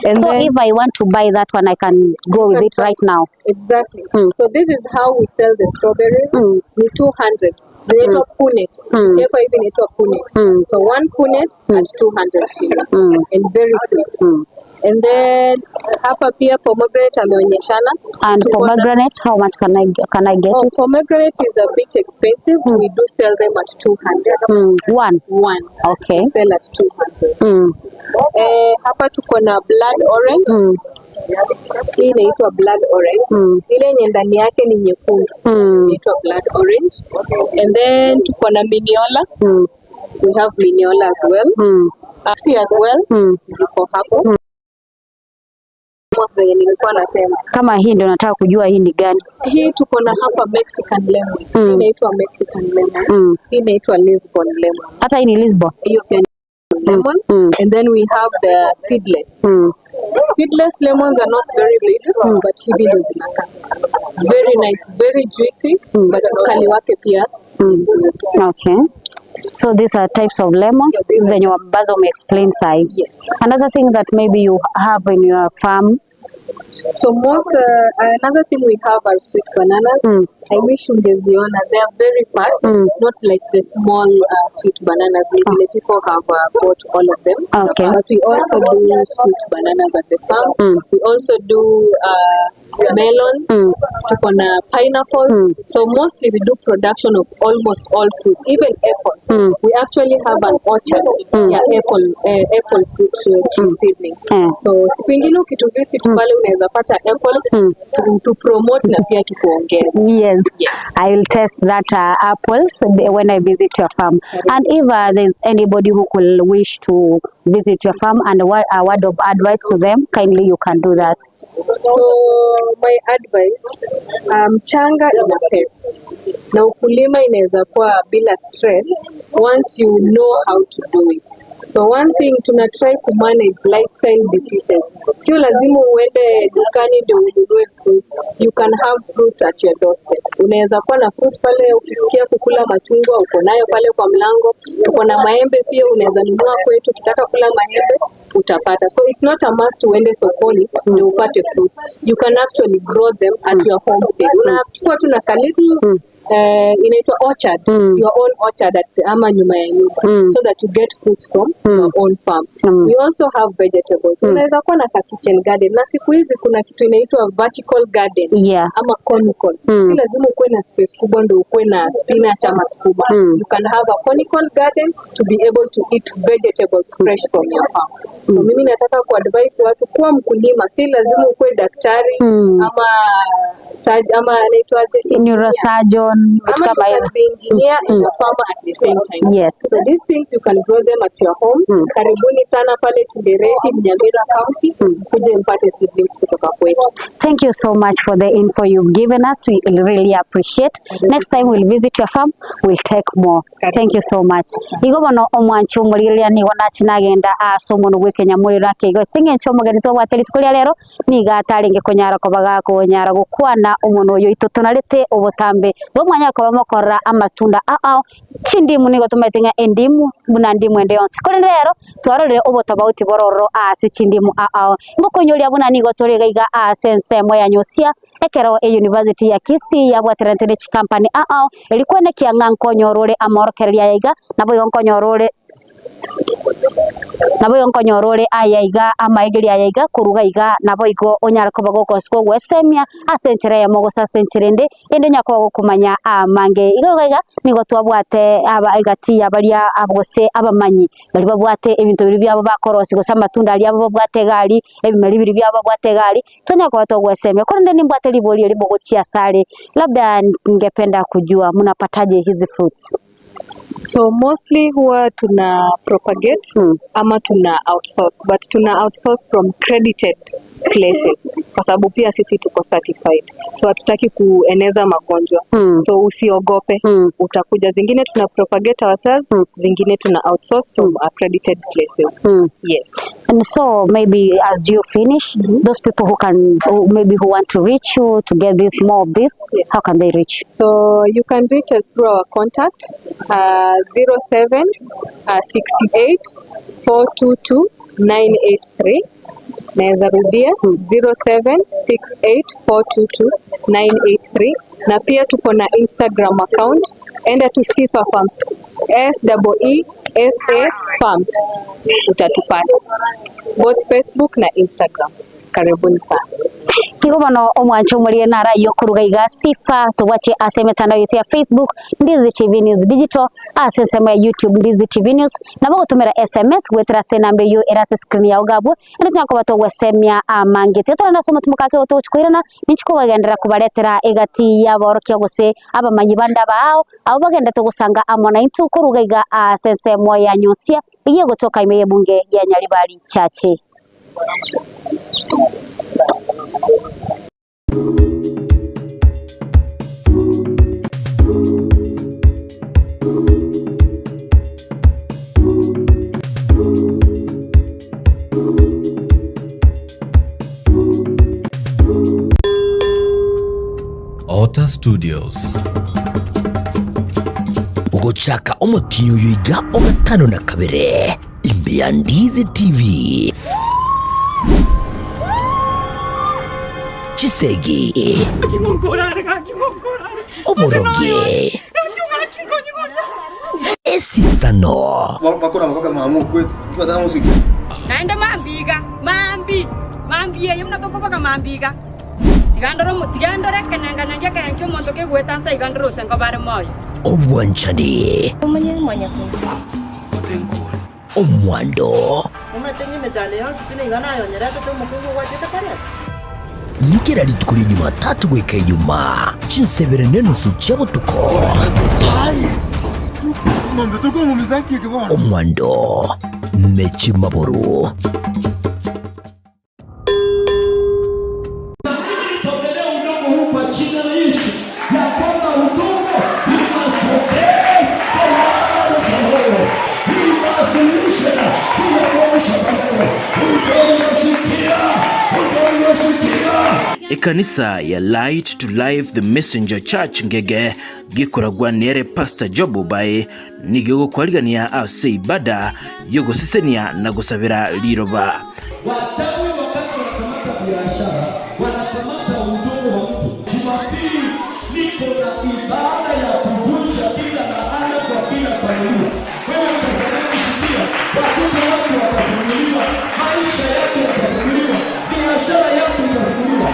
And So then, if I want to buy that one, I can go with it right now? Exactly. So this is how we sell the strawberries. Ni 200. Zinaitwa punnet. Ikiwekwa hivi inaitwa punnet. So one punnet at 200 shillings. And very sweet. And then hapa pia pomegranate ameonyeshana. And Tuko na- pomegranate, how much can I get Oh, it? pomegranate is a bit expensive. We do sell them at 200. One. One. Okay. We sell at 200. Eh, hapa tuko na blood orange. Hii inaitwa blood orange. Ile yenye ndani yake ni nyekundu. Inaitwa blood orange. And then tuko na miniola. We have miniola as well. See as well. Ziko hapo. Zenye nilikuwa nasema. Kama hii ndio nataka kujua hii ni gani. Hii tuko na hapa Mexican lemon. Hii inaitwa Mexican lemon. Hii inaitwa Lisbon lemon. Hata hii ni Lisbon. Hiyo pia ni lemon. And then we have the seedless. Seedless lemons are not very big, but hivi ndio zinakaa. Very nice, very juicy, but ukali wake pia. Okay. So these are types of lemons So these are- zenye ambazo umeexplain sahi. Yes. Another thing that maybe you have in your farm. So most another thing we have are sweet bananas. I wish ungeziona. They are very fat, not like the small sweet bananas. Ni vile people have bought all of them. But we also do sweet bananas at the farm. We also do melons. Tuko na pineapples. So mostly we do production of almost all fruits, even apples. We actually have an orchard ya apple fruit tree seedlings. So siku ingine ukituvisit pale unaweza pata apple to promote na pia tukuongeza. Yes. Yes. I will test that apples when I visit your farm. And if there's anybody who could wish to visit your farm and what a word of advice to them, kindly you can do that. So my advice, mchanga ina pesa na ukulima inaweza kuwa bila stress once you know how to do it. So one thing tuna try ku manage lifestyle diseases. Sio lazima uende dukani ndio ununue fruits. You can have fruits at your doorstep. Unaweza kuwa na fruit pale, ukisikia kukula machungwa uko nayo pale kwa mlango. Tuko na maembe pia, unaweza nunua kwetu. Ukitaka kula maembe utapata. So it's not a must uende sokoni ndio upate fruits. You can actually grow them at your homestead. Unachukua tu na ka little inaitwa orchard, your own orchard at, ama nyuma ya nyumba, so that you get fruits from your own farm. We also have vegetables. Unaweza kuwa na ka kitchen garden, na siku hizi kuna kitu inaitwa vertical garden ama conical. Si lazima ukuwe na space kubwa ndio ukuwe na spinach ama sukuma. You can have a conical garden to be able to eat vegetables fresh from your farm. So mimi nataka kuadvise watu kuwa mkulima, si lazima ukuwe daktari ama anaitwaje? Neurosurgeon, vitu Ama you kama can hizo. Be engineer and a farmer at the same time. So these things you can grow them at your home. Karibuni sana pale Tinderet, Nyamira County, kuje mpate seedlings kutoka kwetu. Thank you so much for the info you've given us. We really appreciate. Next time we'll visit your farm, we'll take more. Thank you so much. Igo bono omwanchi omorigereria nigo nachinagenda ase omono gwekenya morero ake igo ase eng'encho omogeni twabwate rituko ria rero niga atarenge konyara koba gakonyara gokwana omono oyo ito tonarete obotambe igo mwanyara koba mokorora amatunda ao chindimu nigo tomaete ng'a endimu buna ndimu ende yonsi korende rero twarorire obotobauti bororo ase chindimu ao ngokonyoria buna nigo tore iga iga ase ensemo ya Nyosia ekero e University ya Kisii yabwaterete ne chikampani ao erikwenekia ng'a nkonyorore amorokereria yaiga nabo igo nkonyorore nabo igo nkonyorore aya iga amaegeria aya iga koruga iga nabo igo onyara koba gokosi gwesemia ase enchera eyemo gose ase enchera ende ende onyara koba gokomanya amange igo iga iga nigo twabwate aba egati yabaria gose abamanyi bari babwate ebinto biri byabo bakorosi gose amatunda aria abo babwate egari ebimeri biri byabo babwate egari tonya koba togwesemia korende nimbwate ribori erimo gochia asare labda ningependa kujua mnapataje hizi fruits. So mostly huwa tuna propagate ama tuna outsource, but tuna outsource from credited places kwa sababu pia sisi tuko certified, so hatutaki kueneza magonjwa. So usiogope, utakuja. Zingine tuna propagate ourselves, zingine tuna outsource from accredited places. Yes. And so maybe as you finish, those people who can, who maybe who want to reach you to get this more of this, how can they reach you? So you can reach us through our contact 07 68 422 983. Naweza rudia, 0768422983, na pia tuko na Instagram account, enda tu Sifa Farms, Seefa Farms, utatupata both Facebook na Instagram. Karibuni sana. Igo bono omwancho omorie nara yokoruga iga Sifa tobwatie ase emetandao yetu ya Facebook Ndizi TV News Digital, ase ensemo ya YouTube Ndizi TV News, nabo gotumira SMS gwetera ase enamba eyo ere ase screen yao gabwo ende tonyara togwesemia amange tiga ase omotumo kake gotogochikoirana ninchikobagendera kubaretera egati yaborokia gose abamanyi bande abao abo bagendete gosanga amo na intwe koruga iga ase ensemo ya Nyosia igiye gotoka ime y'ebunge ya Nyaribari Chache. Star Studios. Ugochaka omotinyo yuiga ogatano na kabere imbe ya Ndizi TV Chisegi Omoroge Esisano naenda mambiga mambi mambi ye mnatokobaga mambiga tigandoro tigandore kenenga nenge kenke omonto kegwetansa igandoro sengo bare moyo Obwanchani Omwando Nikera rituko rya Jumatatu gwika Ijumaa chinsebere nenusu chia botuko Omwando Mechi Maboru. Ekanisa ya Light to Life The Messenger Church ngege gikoragwa nere Pastor Job Obae nigyo gukwarigania ase ibada yo gusesenia na gusabira liroba. Wachawi wakati wanakamata biashara wanakamata udongo wa mtu. Jumapili niko na ibada ya kuvunja kila laana kwa kila familia. Wewe utasimamishikia watoto wako watafunguliwa, maisha yako yatafunguliwa, biashara yako itafunguliwa.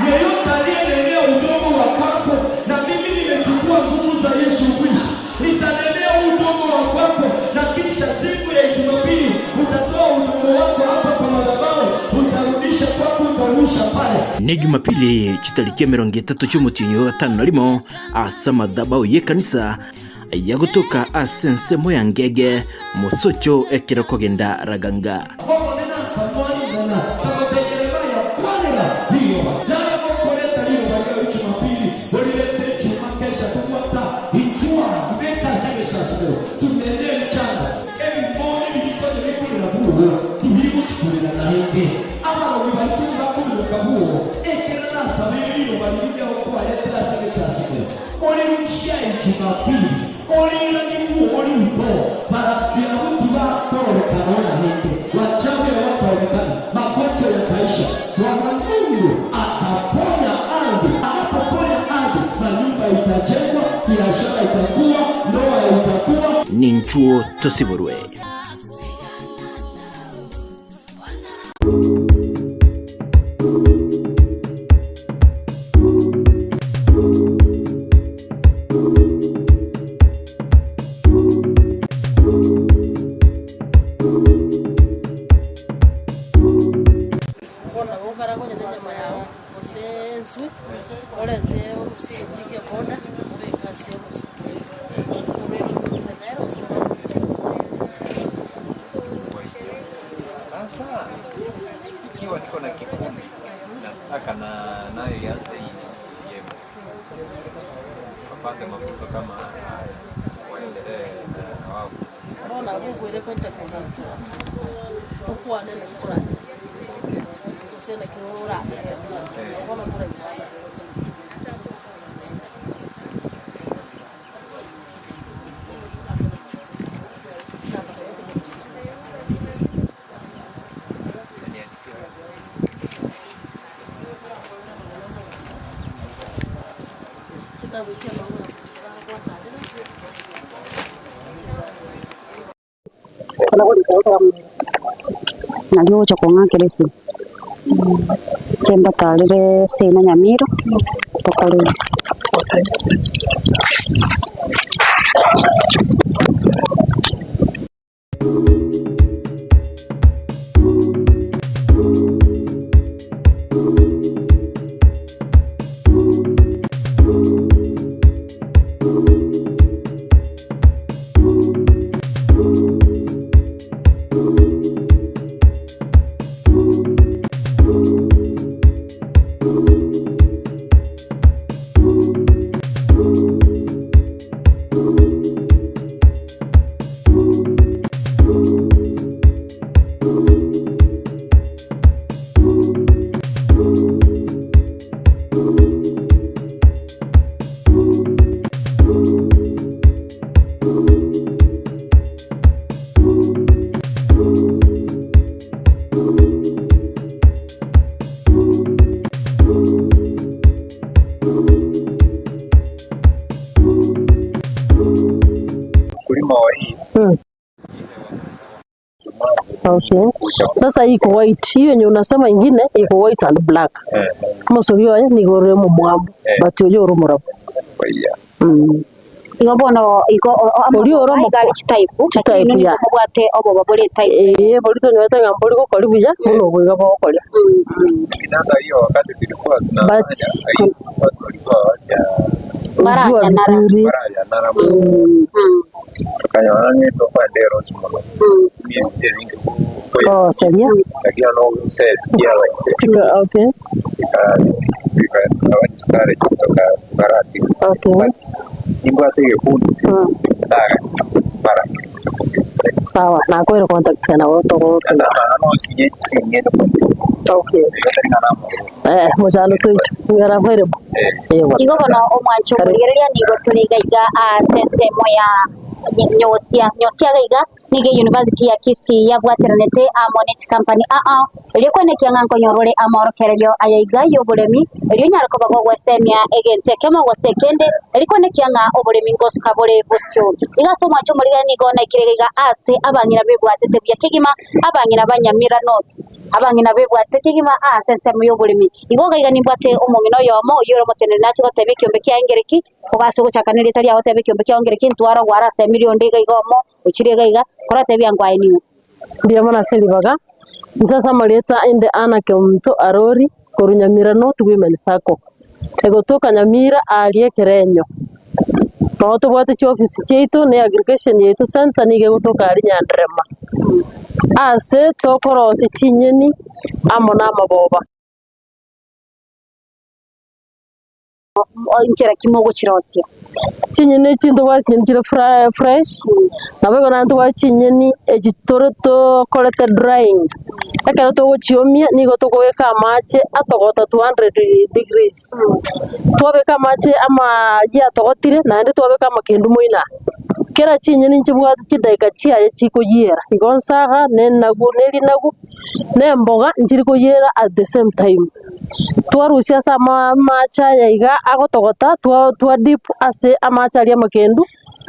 Yeyote aliyenenea udongo wa kwako, na mimi nimechukua nguvu za Yesu Kristo, nitanenea udongo wa kwako, na kisha siku ya Jumapili utatoa udongo wako hapa kwa madhabahu, utarudisha kwako, utarusha pale. Ni Jumapili chitariki 30 cy'umutinyo wa 51 asa madhabahu y'ekanisa yagutuka asensemo ya ngege musocho ekero kogenda raganga. Ninchuo tosiborwe. Ikiwa niko na kikundi nataka na nayo ianze yema wapate mafunzo kama haya waendelee na wao. Mbona Mungu ile kwenda kumuntu tukwane na kuracha usena kiura mbona kuracha. Naliocha kong'akeresi chembatarire sina Nyamira tokorire. Okay. Sasa iko white. Hiyo yenye unasema ingine iko white and black. Mosori oye nigo ore mumwamu. But oyo ore murabu. Igo bono igo Ori oro igari chitaipu Chitaipu, ya. Mubwate obo babore type. Eh, bori tonywete ng'a mbori gokori buya muno oboiga bogokoria. Sasa hiyo wakati tulikuwa tunafanya watu walikuwa Ujua vizuri. Baraja nara tukanyona ni tofa ndero chimono. Mimi mingi Oh, seria? Lakini no says yeah like Tika, okay. Ika sukari kutoka Barati. Okay. Ingwa tege kundu. Bara. Sawa, na kwero contact sana woto woto. Sasa ano sinye sinye Okay. Eh, mujano tu we are available. Ewa. Igo bono omwancho kurigereria nigo turi gaiga a sensemo ya nyosia nyosia gaiga nige University ya Kisii yabwatiranete amo ne company a a erio kwenekia ng'a nkonyorore amorokererio ayaiga y'oboremi erio nyara koba gogwesemia egente kemo gose kende erio kwenekia ng'a oboremi ngosuka bore bosio iga ase omwancho omorigani nigo naikire gaiga ase abang'ina bebwatete buya kegima abang'ina banyamira north abang'ina bebwatete kegima ase ensemo y'oboremi igo gaiga nimbwate omong'ina oyomo oyio ore omoteneri nache goteba ekiombe kia ngereki ogase gochakana erieta riago goteba ekiombe kia ngereki ntwara gwara ase emilion iga iga omo ochire iga iga koratebia ngwae ning'o Mbia mana selibaga. Nsasa maleta ende ana keumto arori koru Nyamira North Women Sacco. Egotoka Nyamira alie kerenyo. No tubwate chi office chiaitu ne aggregation yaitu center nige gotoka ari Nyanderema. Ase tokorosi chinyeni amo na amaboba. Nchera kimogo chirosia. Chinyeni chinto bwa chinyeni chire fresh. Nabo na ntu chinyeni echitoro to kolete drying. Ekero togochiomia nigo tokobeka amache atogota 200 degrees. Twabeka amache ama yatogotire naende twabeka amakendu moina. Kera chinyeni nchibwate chidaika chiaye chikoyera. Igo nsaga nenagu nerinagu nemboga nchiri koyera at the same time. Twarusia ase amache aya iga agotogota twa dip ase amache aria amakendu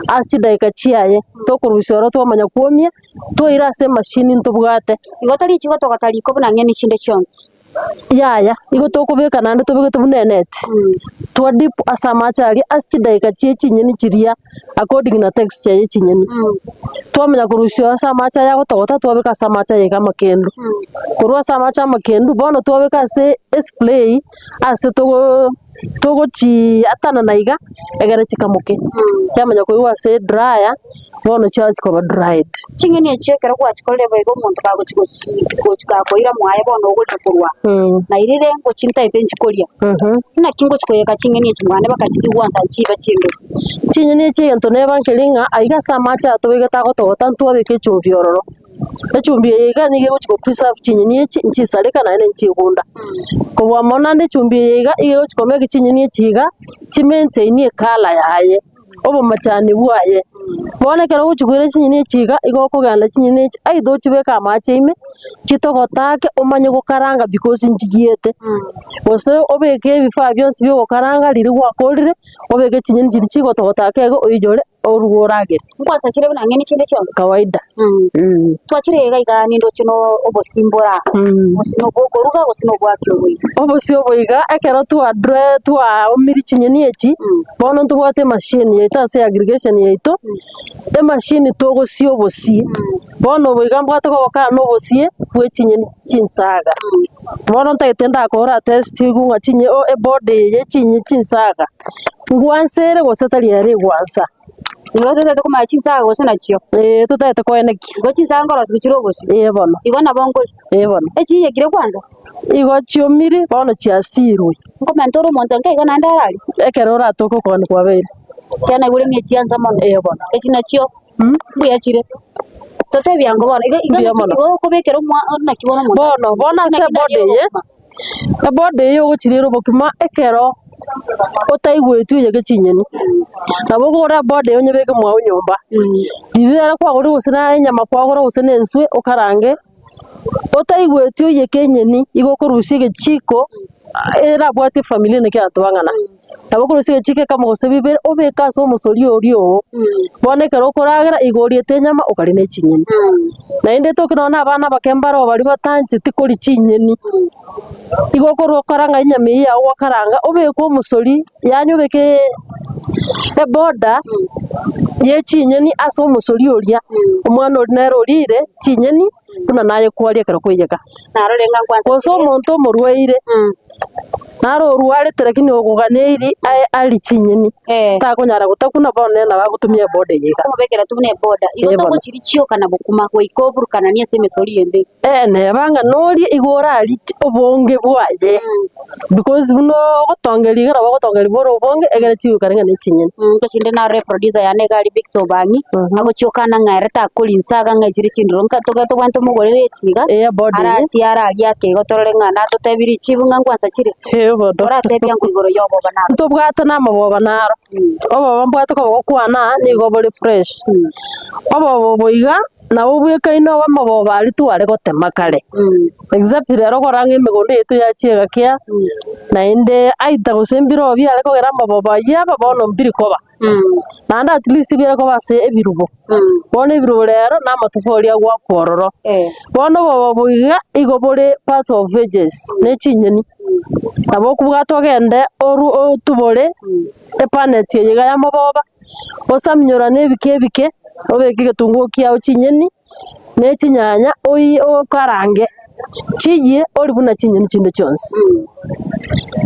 ase chidaika chiaye tokorusia oro twamanya kwomia twaira ase emashini ntobwate. Igo tari chigotogota riko buna ng'eni chinde chionsi. Yaya igo tokobeka naende tobegete buna eneti. Twa dip ase amache aria ase chidaika chie chinyeni chiria according na texture ye chinyeni. Twamanya korusia ase amache aya agotogota twabeka ase amache aya iga amakendu. Korwa ase amache amakendu bono twabeka ase esplay ase togochi atana iga egere chikamoke. Kyamanya koiwa ase dryer bono chiachikoba dried. Ching'eni echio ekero gwachikorire boigo omonto kagochikoira mwaye bono ogorire korwa. Nairire ngochintaete nchikoria. Naki ngochikoyeka ching'eni echi mwane bakachichigwansa nchiba chinde. Chinyeni echi egento neba nkeri ng'a aiga ase amache atobegete agotogota ntwabeka echumbi ororo. Echumbi eye iga nigo egochi gopreserve chinyeni echi nchisareka naende nchigunda. Kobua mono naende echumbi eye iga iga egochi komeka chinyeni echi iga chimaintain ekala yaye obomachani bwaye. Bono ekero ogochigwera chinyeni echi iga igo okogenda chinyeni echi aidha ochibeke amache ime chitogotake omanye gokaranga because nchigiete. Gose obeke ebifaa bionsi bia ogokaranga riria gwakorire obeke chinyeni chiria chigotogotake igo oiyore oruge oragere. Nkwasa chire buna ng'eni chinde chionsi? Kawaida. Twachire iga iga nindoche no obosimbora. Gose nobokoruga gose nobwaki oboiga. Obosi oboiga ekero twaomiri chinyeni echi bono ntobwate emashini yaito ase aggregation yaito emashini togosia obosie. Bono oboiga mbwate kogokana na obosie bwe chinyeni chinsaga. Bono ntagete ndakora test igu ng'a chinye ebody eye chinye chinsaga. Ngwansere gose tari ere egwansa. Igo totagete komanya chinsaga gose nachio? Totagete koenekia. Igo chinsaga nkorosia gochire obosie? Bono. Igo nabo nkori? Bono. Echiyekire kwanza? Igo chiomire bono chiasirwe. Nkomenta ore omonto nke igo naende arari? Ekero oratoke okogani kwabeire. Kiana naigure ng'a echiansa mono? Bono. Echi nachio? Mbuya chire. Totebia ngo bono igo igo okobekera naki bono omonto? Bono bono ase ebody eye ebody eye ogochirera obokima ekero otaigwetwe oyeke chinyeni. Nabo okogora ebody eye onyebeke mwao nyomba. Riria ere kwagorire gose na enyama kwagora gose na enswe okarange otaigwetwe oyeke enyeni igo okorusia egechiko Erabwate familia neke atwangana nabo kurusiga chike kama gose bibere obeka ase omosori oria oo bono ekero okoragera igo oriete enyama okari na echinyeni naende tokinona abana abake mbaro baria batancheti koria chinyeni igo okorwa okaranga enyama eywo yago gwakaranga obeke omosori yaani obeke eboda ya echinyeni ase omosori oria omwana oria nere orire chinyeni buna naye kwaria ekero kwaiyeka Narore ng'a nkwansa gose omonto omorwaire naro orwarete lakini ogoganeiri ari chinyeni takonyara gotakuna bono nere nabo agotumia eboda eye iga Omobekera tu buna eboda igo Eh, bono. togochiri chioka na bokuma goika oburukanani ase emesori ende Neba ng'a norie igo orarie obonge bwaye because buna ogotongeria iga nabo ogotongeria bore obonge egere chigokara ng'a na echinyeni Nkochinde narore producer yane iga aria Victor Obang'i agochiokana ng'a ere takori nsaga ng'a echire chindoro nka toge tobwate tomogorere echiga eboda eye arachi araria ake igo torore ng'a natotebirie chibu ng'a nkwansa chire bono oratebia nko igoro ya oboba naro ntobwate na amaboba naro oboba mbwate koba gokwana nigo bore fresh oboba obo iga nabo bwekaine obe amaboba aria tware gotema kare except rero okora ng'a emegondo yetu yachiega kia naende aita gose mbiro biare kogera amaboba aywo aba bono mbiri koba naende at least biare koba ase ebirubo bono ebirubo rero na amatofori agwakwa ororo bono oboba obo iga igo bore part of veges na echinyeni nabo okobwata ogende oru otubore epaneti eye iga ya amaboba osaminyorane ebike ebike obeke egetunguo kiago chinyeni na echinyanya oi okarange chiyie orie buna chinyeni chinde chionsi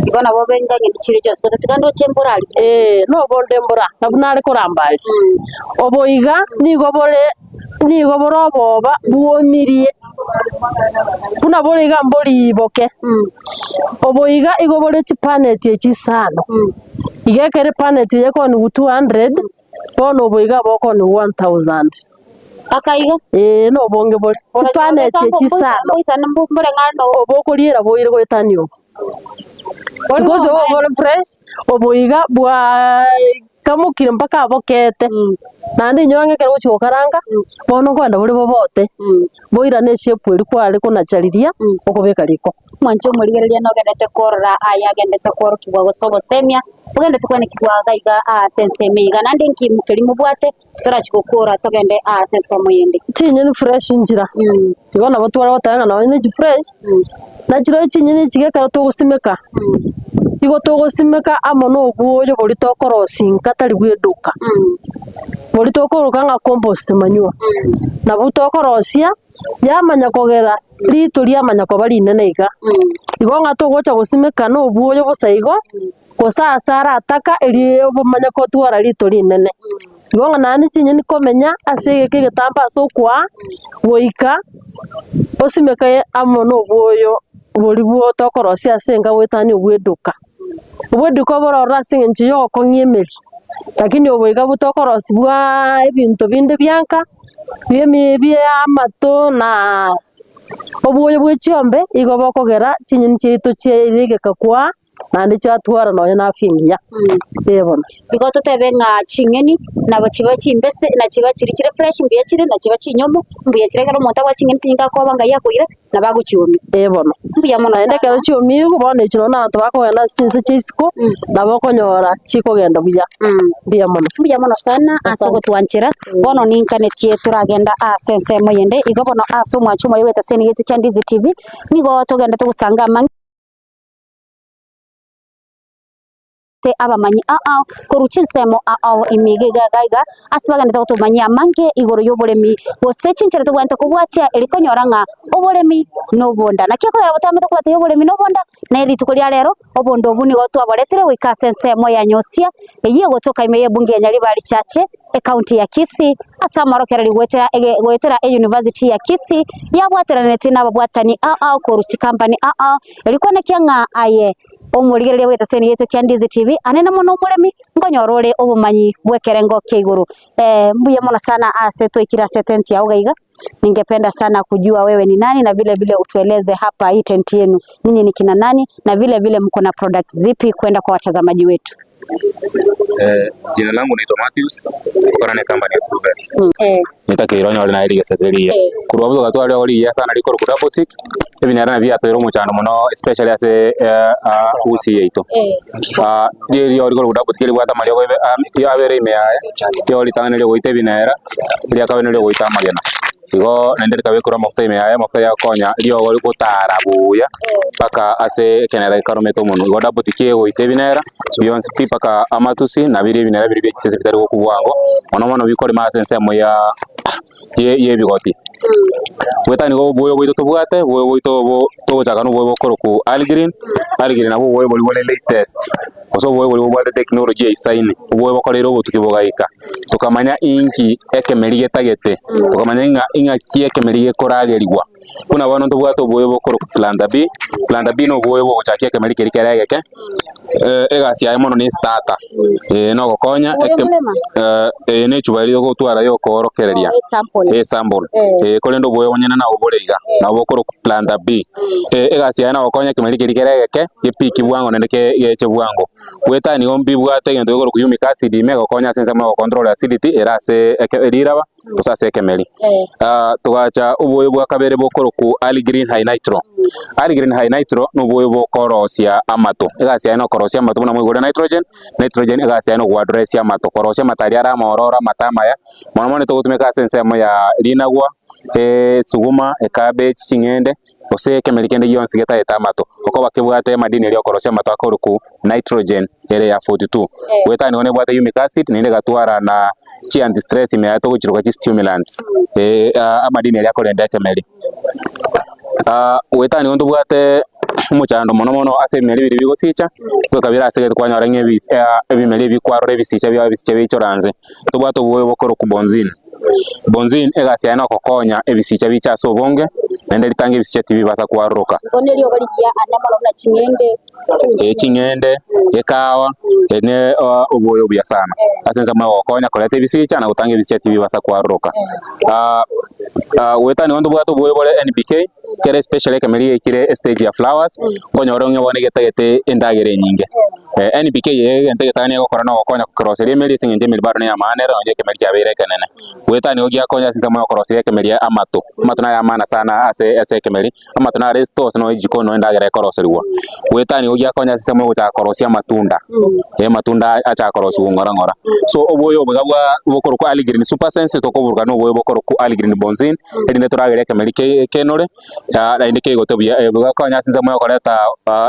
Igo nabo benga ng'ende chire chionsi gose tiga ndoche embura aria nobonde embura nabwo nare koramba aria obo iga nigo bore nigo bore oboba bwomirie buna bore iga mbori boke obo iga igo bore chipaneti echi isano iga ekere epaneti eye ekoniwa 200 bono obo iga bokoniwa 1000 Aka iga na obonge bore chipaneti echi isano obo okoriera boire goetania obo because obo bore fresh obo iga bwa kamokire mpaka abokete naende inyora ng'a ekero ogochi gokaranga bono nkoenda bore bobote boirane eshape eria kware konachariria okobeka riko Mwancho omorigereria nogendete korora aya agendete kworokigwa gose obosemia ogendete kwenekigwa iga iga ase ensemo iga naende nki mokeri mobwate torachi gokora togende ase ensemo yende chinyeni fresh nchira igo nabo tware goteba ng'a nonye na echi fresh na chiro chinyeni echi ekero togosimeka igo togosimeka amo na obwoyo boria tokorosinka tari bwa eduka boria tokoroka ng'a compost manure nabo tokorosia yamanya kogera rito riamanya koba rinene iga igo ng'a togocha gosimeka na obwoyo bosa igo gose ase arataka erio obomanye kotwara rito rinene igo ng'a naende chinyeni komenya ase egeka egetambe ase okoa goika osimeke amo na obwoyo boria bwo tokorosia ase enka goetania obwa eduka obwa eduka bore ororo ase eng'encho ya ogokong'ia emeri lakini obo iga botokorosia bwa ebinto binde bianka bia emi bia amato na obwoyo bwa echiombe igo bokogera chinyeni chiaito chiaregeka kwa naende chiatwara nonye na afya engiya bono. Igo totebe ng'a ching'eni nabo chiba chimbese na chiba chiri chire fresh mbuya chire na chiba chinyomo mbuya chire ekero omonto abwate ching'eni chinyinge akoba ng'ai akoira nabo agochiomia Bono mbuya mono naende ekero chiomiwu bono echi nonya abanto bakogenda ase chinse chia isiko nabo okonyora chikogenda buya mbuya mono. Mbuya mono sana ase Asante. ogotwanchera bono ninkanetie toragenda ase ensemo yende igo bono ase omwancho omore bwete ase nigecho kia Ndizi TV nigo togendete gosanga amange abamanyi ao korwa chinsemo ao imiga iga iga iga ase bagendete gotomanyia amange igoro ya oboremi gose chinchera tobwenerete kobwatia eri konyora ng'a oboremi na obonda naki ekogera botamete kobatebi oboremi na obonda na erituko ria rero obondo obu nigo twaboretire goika ase ensemo ya Nyosia eywo egotoka ime ya ebunge ya Nyaribari Chache ecounty ya Kisii ase amarokereri goetera ege goetera e university ya Kisii yabwateranete na ababwatani ao korwa chikampani ao eri kwenekia ng'a aye omorigereria bwete ase nigecho kia Ndizi TV anene mono omoremi nkonyora ore obomanyi bwa ekerengo kia igoro mbuya mono sana ase twaikire ase tent yao iga iga ningependa sana kujua wewe ni nani na vile vile utueleze hapa hii tent yenu ninyi ni kina nani na vile vile mko na product zipi kwenda kwa watazamaji wetu. Jina langu naitwa Matthews kutokana na company ya Truvex. Nitakeirwo nyore na erigesereria kurwa buga twari oriya sana rikoro kudabotik ebinera bia twero muchano muno especially ase usi yeito ri ori kudabotik ri bwata mario ya bere ime yae ti ori tangane ri goite binera ri akabene ri goita magena igo nende rikabekura mafuta ime yae mafuta ya konya rio gutara buya paka ase kenera ikarometo muno igo dabotik goite binera beyond pi paka amatusi na biri binera biri byekisese bitari gokubwango mono mono bikore masense mo ya ye bigoti wetani go boyo boito tobwate boyo boito bo togochaka no boyo bokoroku Algreen Algreen nabo boyo boli bole latest oso boyo boli bwate technology ya isaini boyo bokorera obotuki bogaika tukamanya inki ekemeri getagete tukamanya inga inga ki ekemeri gekoragerigwa kuna bano tobwate boyo bokoroku Planta B no boyo bogochakia ekemeri keri keregeke egasi yaye mono ni starter no gokonya ne chuba ri gotwara yo korokereria sample kolendo boyo bonyene na oboreiga na bokoro Planta B egasi yaye na gokonya ekemeri keri keregeke gepiki bwango nende geche bwango wetani gombi bwate gento gokoro humic acid ime gokonya sense mo control acidity erase eriraba osase ekemeri tugacha oboyo bwa kabere bokoro ku Algreen High Nitro Algreen High Nitro no boyo bokorosia amato egasi yaye no korosia amato buna mwigure nitrogen egasi yaye no gwadresia amato korosia matari ara morora matama ya mono mono togotumeka sense mo ya rinagwa suguma cabbage chingende ose ekemeri kende gionsi getaeta amato okoba kebwate madini eri okorosia amato akoruku nitrogen ere ya 42 wetani one bwate humic acid ninde gatwara na chi anti stress ime yato gochiruka chi stimulants amadini eri akorenda ekemeri wetani onto bwate omuchando mono mono ase ebimeri biri bigosicha gwekabira ase kwanyora ng'e ebimeri bikwarora ebisicha bya ebisicha bichoranze tobwate obuoyo bokoroku bonzini bonzini egasi yaye nokokonya ebisicha bicha ase obonge naende ritanga ebisicha tibibasa kwaroroka ching'ende ekawa ene obuoyo buya sana ase nsa mwagokonya koreta ebisicha na gotanga ebisicha tibibasa kwaroroka wetani ondo bwate obuoyo bore NPK kere special ekemeri ekire stage ya flowers konyora ng'e bone getagete endagere enyinge NPK ye entegetani egokora no gokonya koroseria emeri ase eng'encho emeri bado ne amaana ere nonye ekemeri kiabeire ekenene wetani ogiakonya ase nsemo yokoroseria ekemeri amato amato naye amaana sana ase ase ekemeri amato nare stores no ejiko no endagere ekoroserigwa wetani ogiakonya ase nsemo yogochaka korosia amatunda matunda achaka korosiwa ng'ora ng'ora so oboyo obwega bwa bokoroku Algreen Super Sense tokoburuka no oboyo bokoroku Algreen Bonzin erinde torageria ekemeri kenore naende kegote buya bugakonya ase nsemo yokoreta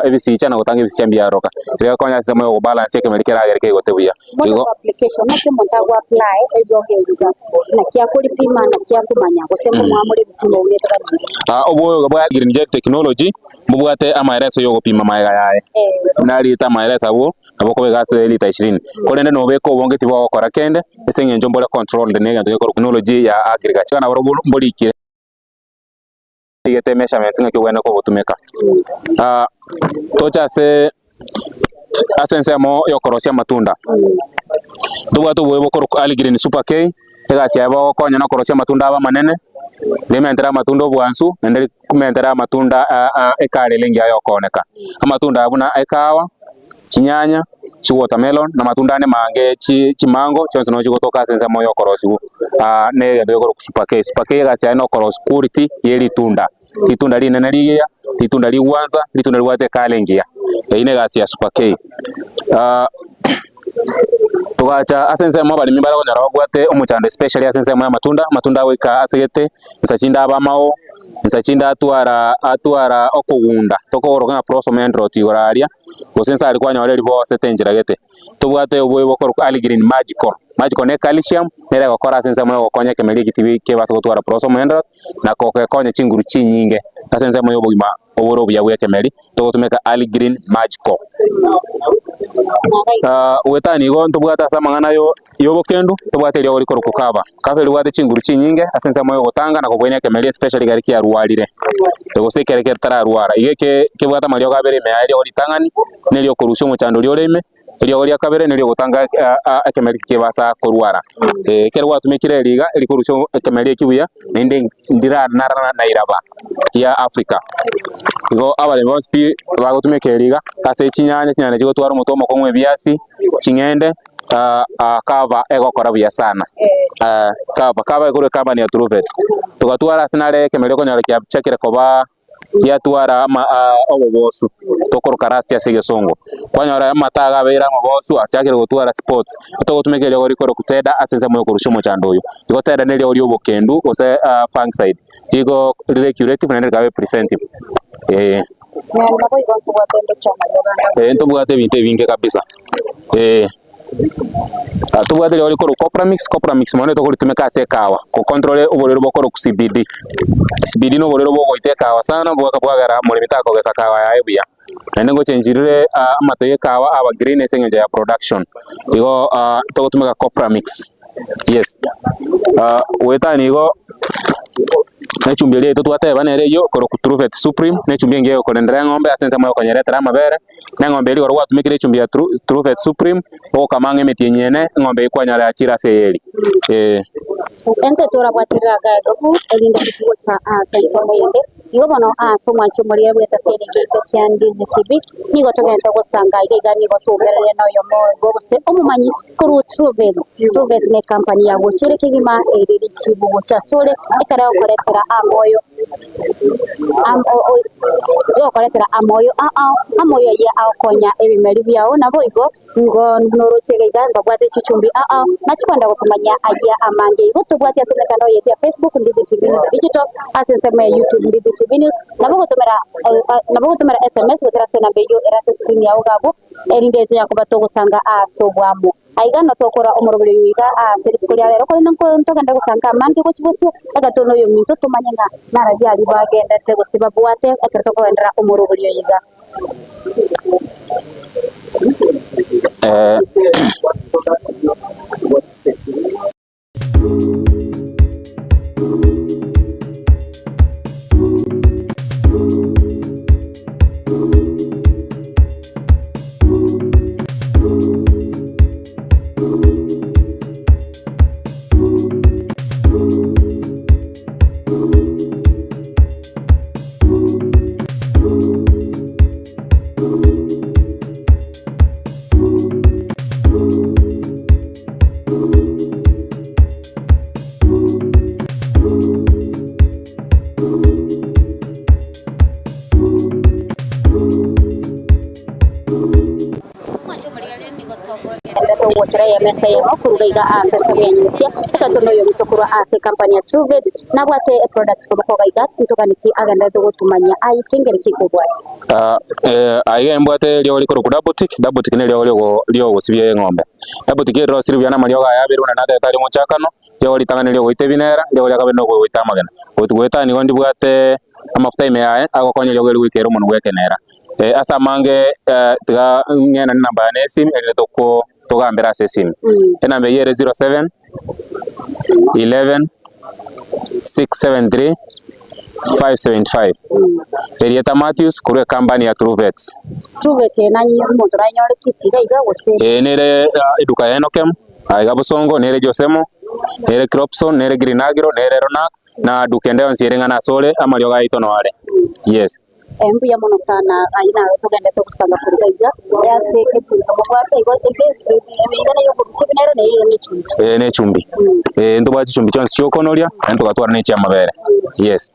ebisicha na gotanga ebisicha mbiaroka bigakonya ase nsemo yogobalance ekemeri keragere kegote buya igo application nake omonto ago apply eriogerira naki akoripima naki akomanya gose momwamore ebipimo buna oboyo bwa Green Jet Technology mbubwate amaereso yogopima maega yaye narita amaereso abwo nabo kobeka ase lita 20 korende nobeka obonge tibwagokora kende ase eng'encho mbore controlled ne egento gekoro technology ya agriculture nabo mborikire igete measurements ng'aki obwene kogotumeka tocha ase ase ensemo yokorosia amatunda tobwate oboyo bokoroku Algreen Super K egasi yaye bogokonya nokorosia amatunda aba amanene rimentera amatunda obwansu naende rikumentera amatunda ekarele engiya yokooneka amatunda aya buna ekawa chinyanya chi watermelon na matunda ane mange chimango chionsi no chigotoka ase ensemo yokorosiwa ne egento gekoroku Super K Super K egasi yaye nokorosia quality ya eritunda ritunda rinene rigiya ritunda rigwansa ritunda ribwate ekala engiya eywo na egasi ya Super K tugacha ase ensemo abaremi barakonyora babwate omochando especially ase ensemo ya amatunda amatunda agoika asegete nsa chinde aba amao nsa chinde atwara okogunda tokogoroka ng'a blossom end rot igoro aria gose nsa aria kwanyora eribosete enchera gete tobwate oboyo bokoroku Algreen Magical Magical ne calcium nere egokora ase ensemo yogokonya ekemeri eki tibi kebasa gotwara blossom end rot na kogekonya chinguru chinyinge ase ensemo ya obogima oboro obuya bwa ekemeri togotumeka Algreen Magical wetani igo ntobwate ase amang'ana yobokendu tobwate eriogo rikoroku kava kava eribwate chinguru chinyinge ase ensemo yogotanga na kobwenia ekemeri especially ekere kiarwarire gose ekere ketararwara iga kebwate amariogo abere ime yaye eriogo ritang'ani na eriokorusia omochando oria ore ime Eriogo ria kabere nirio gutanga ekemeri kibasa korwara ekero gwatumikire eriga erikorusia ekemeri ekibuya naende ndira narana na iraba ya Africa. Igo abaremi bonsi pi bagotumika eriga ase chinyanya chinyanya chigotwara omoto omokong'u ebiasi ching'ende kava egokora buya sana. Kava ekore company ya Truvet tugatwara ase nare ekemeri okonyora kiachakire koba yatwara obobosu tokoroka rasti ase egesongo kwanyora amata agabeire amabosu achakire gotwara sports togotumika eriogo rikoro kuteda ase ensemo yokorusha omochando oyo. Igo teda neriogo ria obokendu gose fungicide igo rire curative naende rikabe preventive. Ntobwate ebinto ebinge kabisa. Tubwate riogo rikoro Copramix mono tokoritumika ase ekawa kocontrol oborero bokoro ku CBD. CBD no oborero bogoita ekawa sana bwagera moremi takogesa kawa yaye buya naende ngochenjirire amato ya ekawa aba green ase eng'encho ya production. Igo togotumika Copramix. Yes. Wetani igo nechumbi eria twateba nere eyo koro ku Truvet Supreme nechumbi enge yokorendera eng'ombe ase ensemo yokonyeretera amabere na eng'ombe eri igoro gwatumikire echumbi ya Truvet Supreme ogokamang'a emeti enyene eng'ombe ekwanyara yachire ase eyeri. Ente torabwatirira gagobu erinde kuchigocha ase ensomo yende igo bono ase omwancho omoria bweta ase egeito kia Ndizi TV nigo togente gosanga iga iga nigo tumerere noyo mogo gose omomanyi koru Truvet. Truvet ne company ya gochire kegima eriri chibu gocha sore ekara yokoretera amoyo yokoretera amoyo amoyo ya akonya ebimeri byao nabo igo ngo norochege iga mbabwate chichumbi nachikwenda gotumanya aya amange igo tobwate ase emitandao yetu ya Facebook Ndizi TV News Digital ase ensemo ya YouTube Ndizi TV News nabo gotumera SMS gotera se namba eyo erase screen yao gabo erinde eto yakuba togosanga ase obwamo aiga no tokora omorobere yiga ase rituko ria rero kore ntogenda gosanga amange gochibosio egatono oyo minto tumanye ng'a narabi ari bagendete gose babwate ekero tokogendera omorobere yiga. Mesa ya okuruga ase samyanyusia ekatono yo mutokura ase company ya Truvet nabwate product kobakoga iga tutokaniti agenda dogotumanya ayi kengere kikobwate aiga mbwate ryo rikoro ku double tick ne ryo ryo gosibye eng'ombe double tick ro siribya na marioga yabiru na nate tari muchakano ryo ritangane ryo goite binera ryo rya kabeno goita amagena goita nigo ndibwate amafuta ime yae agokonya ryo gwikera omonwe gwekenera asa amange tiga ng'ena ni namba ya esimu erire toko togambera ase esimu enamba eyere 07 11 673 575 Erieta Matthews kurwe company ya Truvet. Truvet nanyi omonto ranyore kisiga iga gose nere eduka ya Enokem aiga Bosongo nere Josemo nere Cropson nere Green Agro nere Ronak na dukende yonsi ereng'ana asore amarioga aito noare. Yes. Embuya mono sana aina tugende tokusanga kuruga iga yase ekunto mubwate igo ebigana yo kubisibinero ne nechumbi nechumbi ntobwa chichumbi chonsi chiokonoria ntogatwara nechiamabere. Yes.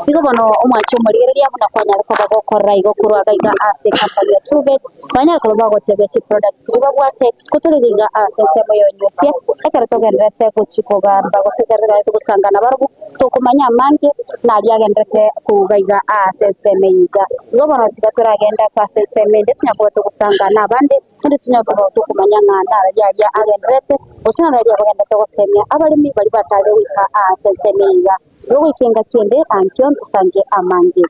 Igo bono omwacho omorigereria buna kwanyara koba gokora igo kurwaga iga ase company ya Truvet kwanyara koba bagotebia chi products bibabwate kutoriga ase ensemo yonyusia ekero togenderete gochikogamba gose ekerere gosangana barobwo tokomanya amange nari agenderete kuga iga ase ensemo iga igo bono tiga turagenda kwase ensemo ende tunyakuba togosangana abande kandi tunyakuba tokomanya ng'a nari aria agenderete gose nari abagendete gosemia abaremi bari batare goika ase ensemo iga igo goikenga kende ankio ntusange amange.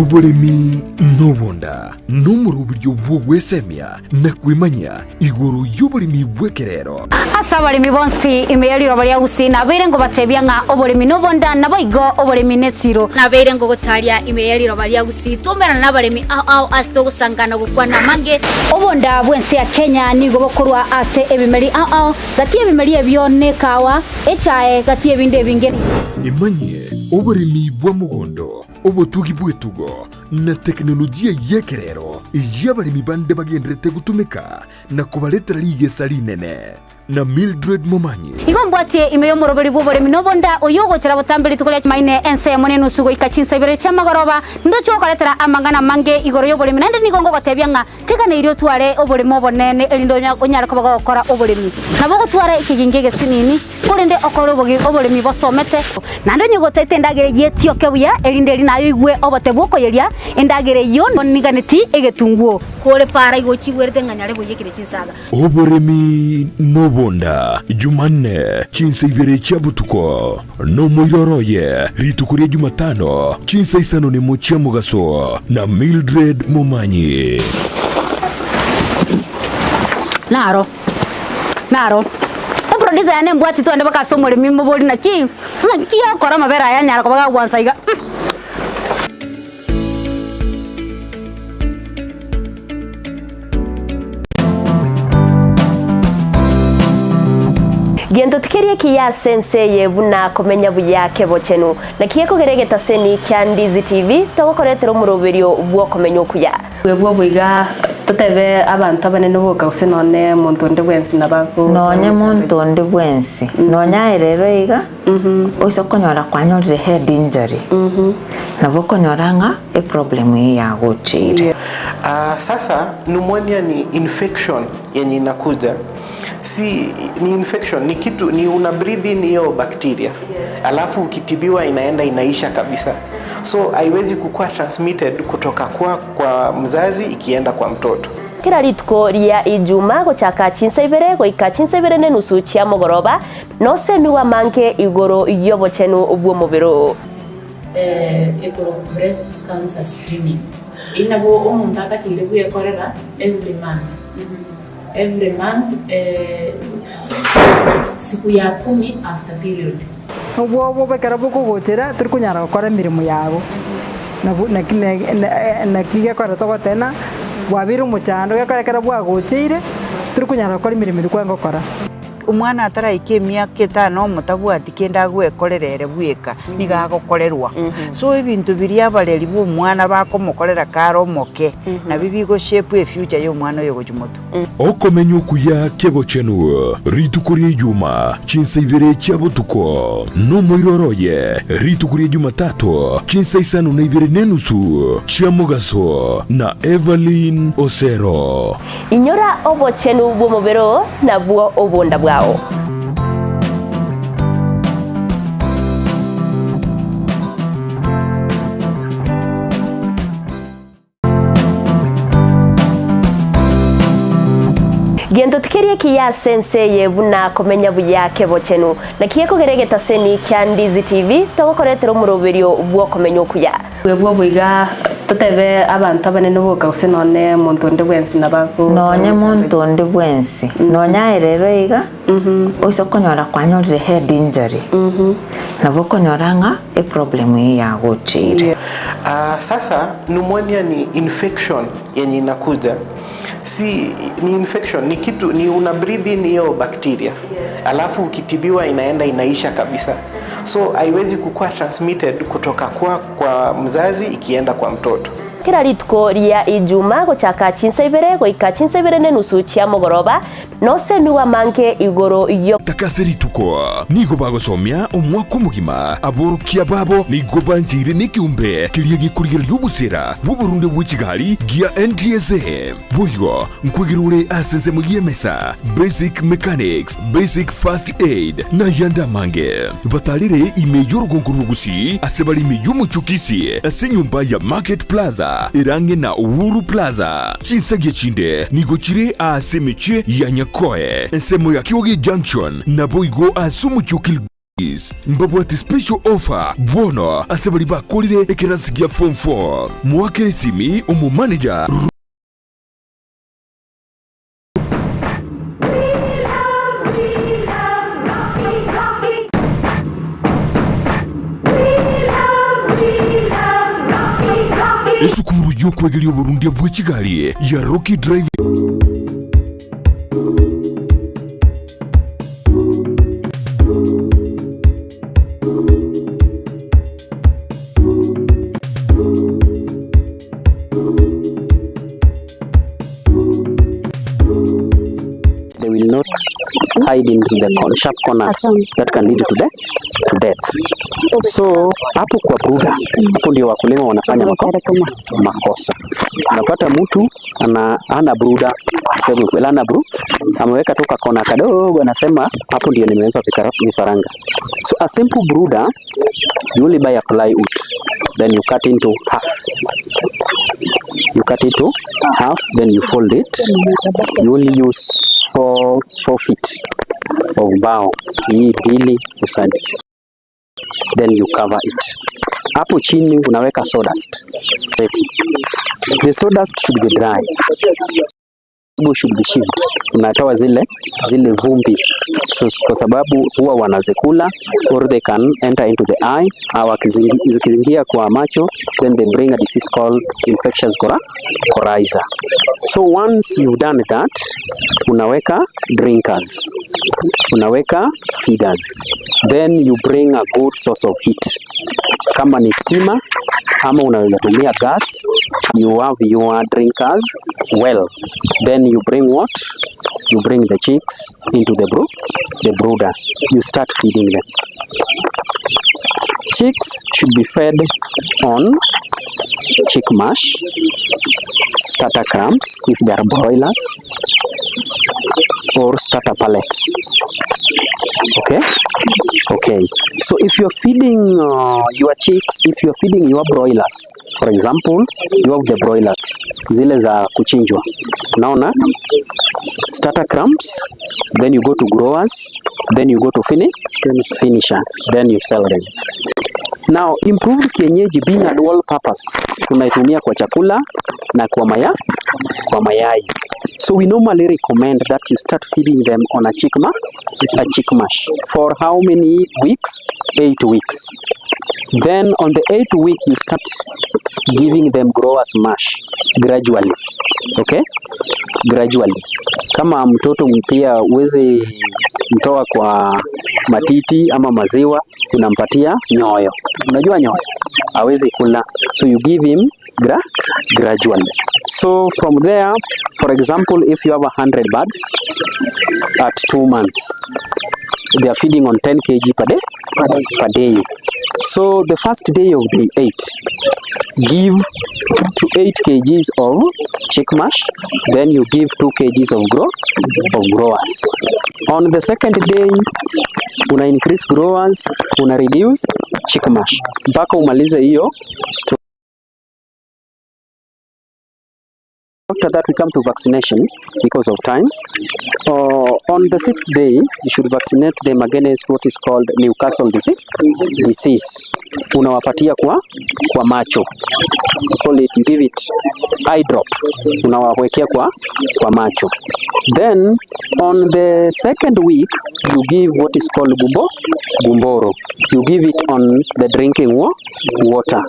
Oboremi nobonda nomoroberio bwogwesemia na kwimanya igoro y'oboremi bw'ekerero. Ase abaremi bonsi imeyariro baria gusii nabeire ngo batebia ng'a oboremi nobonda naboigo oboremi nesiro nabeire ngo gotaria imeyariro baria gusii tumerana n'abaremi ao ao ase togosangana gokwana mange obonda bwensi ya Kenya nigo bokorwa ase ebimeri ao ao gati ebimeri ebyo nekawa echae gati ebinde ebinge. Imanye oboremi bwa mugondo obotugi bw'etugo na teknolojia y'ekerero y'abaremi bande bagenderete gutumika na kubaretera rigesa rinene na Mildred Momanyi. Igo mbwatie ime y'omoroberi bw'oboremi nobonda oyo ogochera botamberi tukoria maine ense emone nusu goika chinsa ibere chiamagoroba ndochi gokoretera amang'ana mange igoro y'oboremi naende nigo ngogotebia ng'a tiganeirie otware oboremi obonene erinde onyare koba gogokora oboremi nabo gotwara ekigingi egesinini korende okore oboremi bosomete naende onye gotete endagere yetioke buya erinde eri nayo igwe obote bwokoyeria endagere yo niganeti egetunguo kore para igo chigwerete ng'anyare boyekire chinsaga. Oboremi nobonda Jumanne chinsa ibere chia butuko nomoiroroye rituko ria Jumatano chinsa isano nemo chia mugaso na Mildred Momanyi. Naro naro eproducer yane mbwati twende bakasomore mimobori naki naki akora mabera yanyara kobaga gwansa iga. Gento tikerie kiya senseye buna komenya buyake bochenu na kiyeko seni kya Ndizi TV togokoretera omuroberio bwo komenya okuya bwo bwiga totebe abantu abanene boka gose none muntu onde bwensi nabako nonye muntu onde bwensi nonya erero iga oiso konyora kwanyorire head injury nabo konyora ng'a e problem hii ya gochire. Sasa pneumonia ni infection yenye inakuja, si ni infection, ni kitu ni una breathe in hiyo bacteria. Yes. Alafu ukitibiwa inaenda inaisha kabisa, so haiwezi kukua transmitted kutoka kwa mzazi ikienda kwa mtoto. Kila rituko ria Ijuma gochaka chinsa ibere goika chinsa ibere nenusu chia mogoroba nosemiwa manke igoro yobochenu obwo mubiro igoro breast cancer screening inabo omuntu atakire bwekorera every month. Every month siku ya 10 after period. Obwo bekera bukugochera turi kunyara gukora emirimo yabo na kigekora togotena bwabire omochando gekorekera bwagocheire turi kunyara gukora emirimo eri kwangokora. Omwana ataraika emiaka etano omotabwati kende agwekorerere bweka niga agokorerwa. So ebinto biria abareri bwa omwana bakomokorera kare omoke nabi bigoshape efuture ya omwana oyo gochi moto. Okomenya okuya kebochenu rituko ria Ijuma chinsa ibere chia botuko nomoiroroye rituko ria Jumatatu chinsa isano na ibere nenusu chia mugaso na Evelyn Osero. Inyora obochenu bw'omobero nabwo obonda bwao. Gento tikerie kiya senseye buna komenya buyake bochenu na kiyeko seni kya Ndizi TV togokoretera omuroberio bwo komenya okuya bwo bwiga totebe abantu abanene boka gose none muntu onde bwensi nabako nonye muntu onde bwensi nonya erero iga oiso konyora kwanyorire head injury nabo konyora ng'a e problem hii ya gochire. Sasa pneumonia ni infection yenye inakuja, si ni infection, ni kitu ni una breathe in hiyo bacteria. Yes. Alafu ukitibiwa inaenda inaisha kabisa, so haiwezi kukua transmitted kutoka kwa mzazi ikienda kwa mtoto. Kila rituko ria Ijumaa gochaka chinsa ibere goika chinsa ibere nenusu chia mogoroba nosemi wa manke igoro yo Takase rituko nigo bagosomia omwaka omogima aborokia babo nigo banjire n'ikiumbe kiria gikurigereria obusera bw'oborunde bw'ekigali gia NTSA boigo nkwegirure ase ensemo y'emesa basic mechanics, basic first aid na yanda mange batarire ime y'orugongo rw'ogusi ase bari ime y'omuchukisi ase enyumba ya Market Plaza irange na Uhuru Plaza chinsagie chinde nigo chire ase emichie ya Nyakoe ensemo ya Kyogi Junction naboigo ase omuchukil mbabwati special offer bono ase bari bakorire ekerasi gia form 4 mwakere simi omu manager. Esukuru y'okwegeria oburundi bw'ekigali ya Rocky Drive. They will not hide into the sharp corners that can lead to death. So hapo kwa brooder, hapo ndio wakulima wanafanya makosa. Unapata mtu ana brooder, sema ana bru, ameweka toka kona kadogo, anasema hapo ndio nimeweka vifaranga. So a simple brooder, you only buy a plywood, then you cut into half. You cut it to half, then you fold it. You only use 4 feet of bao, hii mbili usadi, then you cover it. Hapo chini unaweka sawdust. The sawdust should be dry. Should be shived. Unatoa zile vumbi, so, kwa sababu huwa wanazikula or they can enter into the eye au zikiingia kwa macho, then they bring a disease called infectious coryza. So once you've done that, unaweka drinkers, unaweka feeders, then you bring a good source of heat. Kama ni stima ama unaweza tumia gas, you have your drinkers well. Then you bring what? You bring the chicks into the brooder. You start feeding them. Chicks should be fed on chick mash, starter crumbs if they are broilers, or starter pellets. Okay? Okay. So if you're feeding your chicks, if you're feeding your broilers, for example, you have the broilers, zile za kuchinjwa. Unaona? Starter crumbs, then you go to growers, then you go to finisher, then you sell them. Now, improved kienyeji being a dual purpose, tunaitumia kwa chakula na kwa mayai. So we normally recommend that you start feeding them on a chick mash. For how many weeks? 8 weeks. Then on the 8th week, you start giving them growers mash gradually. Okay? Gradually. Kama mtoto pia uweze mtoa kwa matiti ama maziwa, unampatia nyoyo. Unajua nyoyo? Hawezi kula. So you give him gradually. So from there, for example, if you have 100 birds at 2 months, they are feeding on 10 kg per day. So the first day of day 8, give to 8 kgs of chick mash, then you give 2 kgs of growers. On the second day, una increase growers, una reduce chick mash mpaka umalize hiyo. After that, we come to vaccination because of time. On the 6th day, you should vaccinate them against what is called Newcastle disease. Unawapatia kwa macho. You call it, you give it eye drop. Unawawekea kwa macho. Then on the second week, you give what is called gumboro. You give it on the drinking water.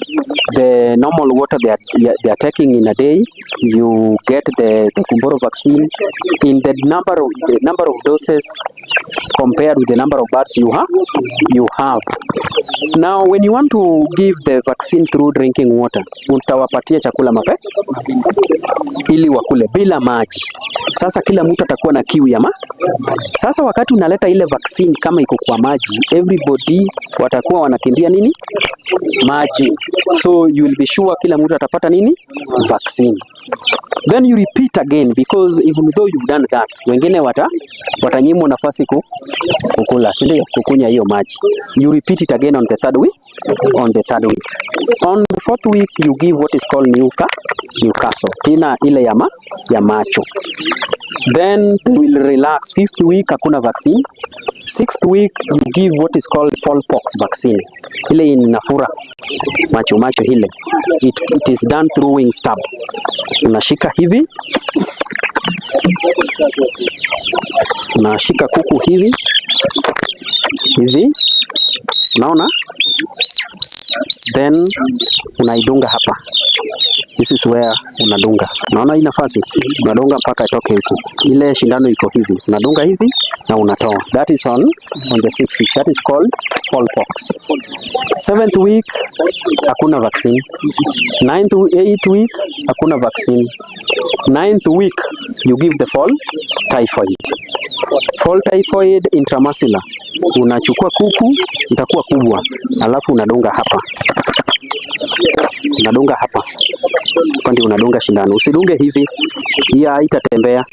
The normal water they are taking in a day, you get the Gumboro vaccine in the number of doses compared with the number of birds you have. Now when you want to give the vaccine through drinking water, utawapatia chakula mape ili wakule bila maji. Sasa kila mtu atakuwa na kiu ya ma. Sasa wakati unaleta ile vaccine kama iko kwa maji, everybody watakuwa wanakimbia nini? Maji. So you will be sure kila mtu atapata nini? Vaccine. Then you repeat again, because even though you've done that, wengine watanyimwa nafasi kukula, si ndio? Kukunya hiyo maji. You repeat it again on the third week. On the third week. On the fourth week you give what is called Newcastle. Tina ile ya macho. Then they will relax. Fifth week hakuna vaccine. Sixth week you give what is called fowlpox vaccine. Ile inafura macho macho ile. It is done through wing stab. Unashika hivi. Unashika kuku hivi. Hivi. Unaona? Then unaidunga hapa. This is where unadunga. Unaona hii nafasi? Unadunga mpaka itoke huku. Ile shindano iko hivi. Unadunga hivi na unatoa. That is on the 6th week. That is called fowlpox. 7th week hakuna vaccine. 8th week hakuna vaccine. 9th week you give the fall typhoid. Fall typhoid intramuscular. Unachukua kuku itakuwa kubwa, alafu unadunga hapa. Unadunga hapa. Kwa ndio unadunga shindano. Usidunge hivi. Hii haitatembea.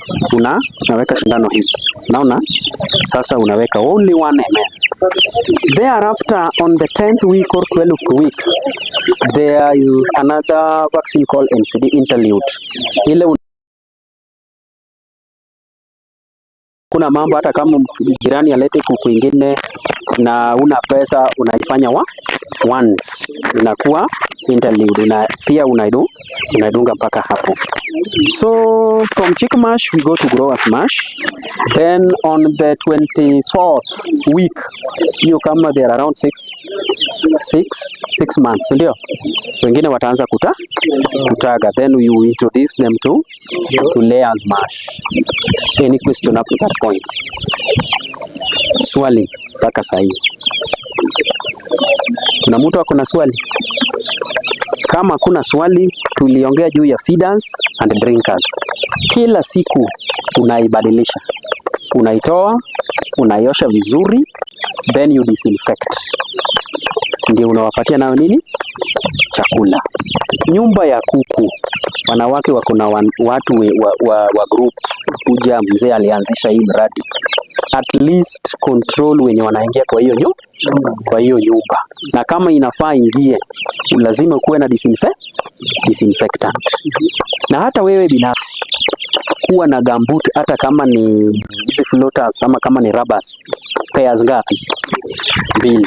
Unaweka shindano hivi. Unaona? Sasa unaweka only 1 ml. Thereafter on the 10th week or 12th week there is another vaccine called NCD interlude. Ile kuna mambo hata kama jirani alete kuku ingine na una pesa, unaifanya once, inakuwa interlude, na pia unaidunga mpaka hapo. So from chick mash we go to growers mash. Then on the 24th week, hiyo kama they are around 6 months, ndio wengine wataanza kutaga. Then we will introduce them to layers mash. Any question up to that point? Swali mpaka sahi? Kuna mtu ako na swali? Kama kuna swali, tuliongea juu ya feeders and drinkers. Kila siku unaibadilisha, unaitoa, unaiosha vizuri, then you disinfect. Ndio unawapatia nayo nini? Chakula. Nyumba ya kuku, wanawake wako na watu wa group kuja, mzee alianzisha hii mradi. At least control wenye wanaingia kwa hiyo nyumba. Na kama inafaa ingie, lazima kuwe na disinfectant. Na hata wewe binafsi kuwa na gumboot, hata kama ni hizi floaters ama kama ni rubbers, pairs ngapi? 2.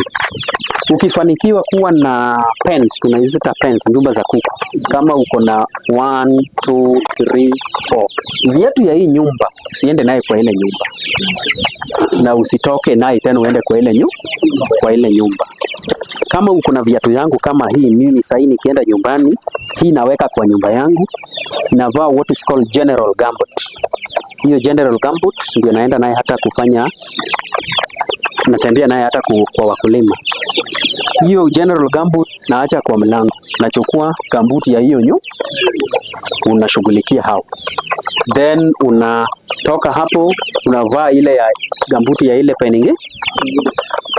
Ukifanikiwa kuwa na pens, tunaziita pens, nyumba za kuku. Kama uko na 1 2 3 4, viatu ya hii nyumba usiende naye kwa ile nyumba, na usitoke naye tena uende kwa ile nyumba. Kama uko na viatu yangu kama hii, mimi sasa nikienda nyumbani, hii naweka kwa nyumba yangu, navaa what is called general gumboot. Hiyo general gumboot ndio naenda naye hata kufanya, natembea naye hata kwa wakulima. Hiyo general gumboot naacha kwa mlango, nachukua gumboot ya hiyo nyu, unashughulikia hao. Then unatoka hapo unavaa ile ya gumboot ya ile peningi.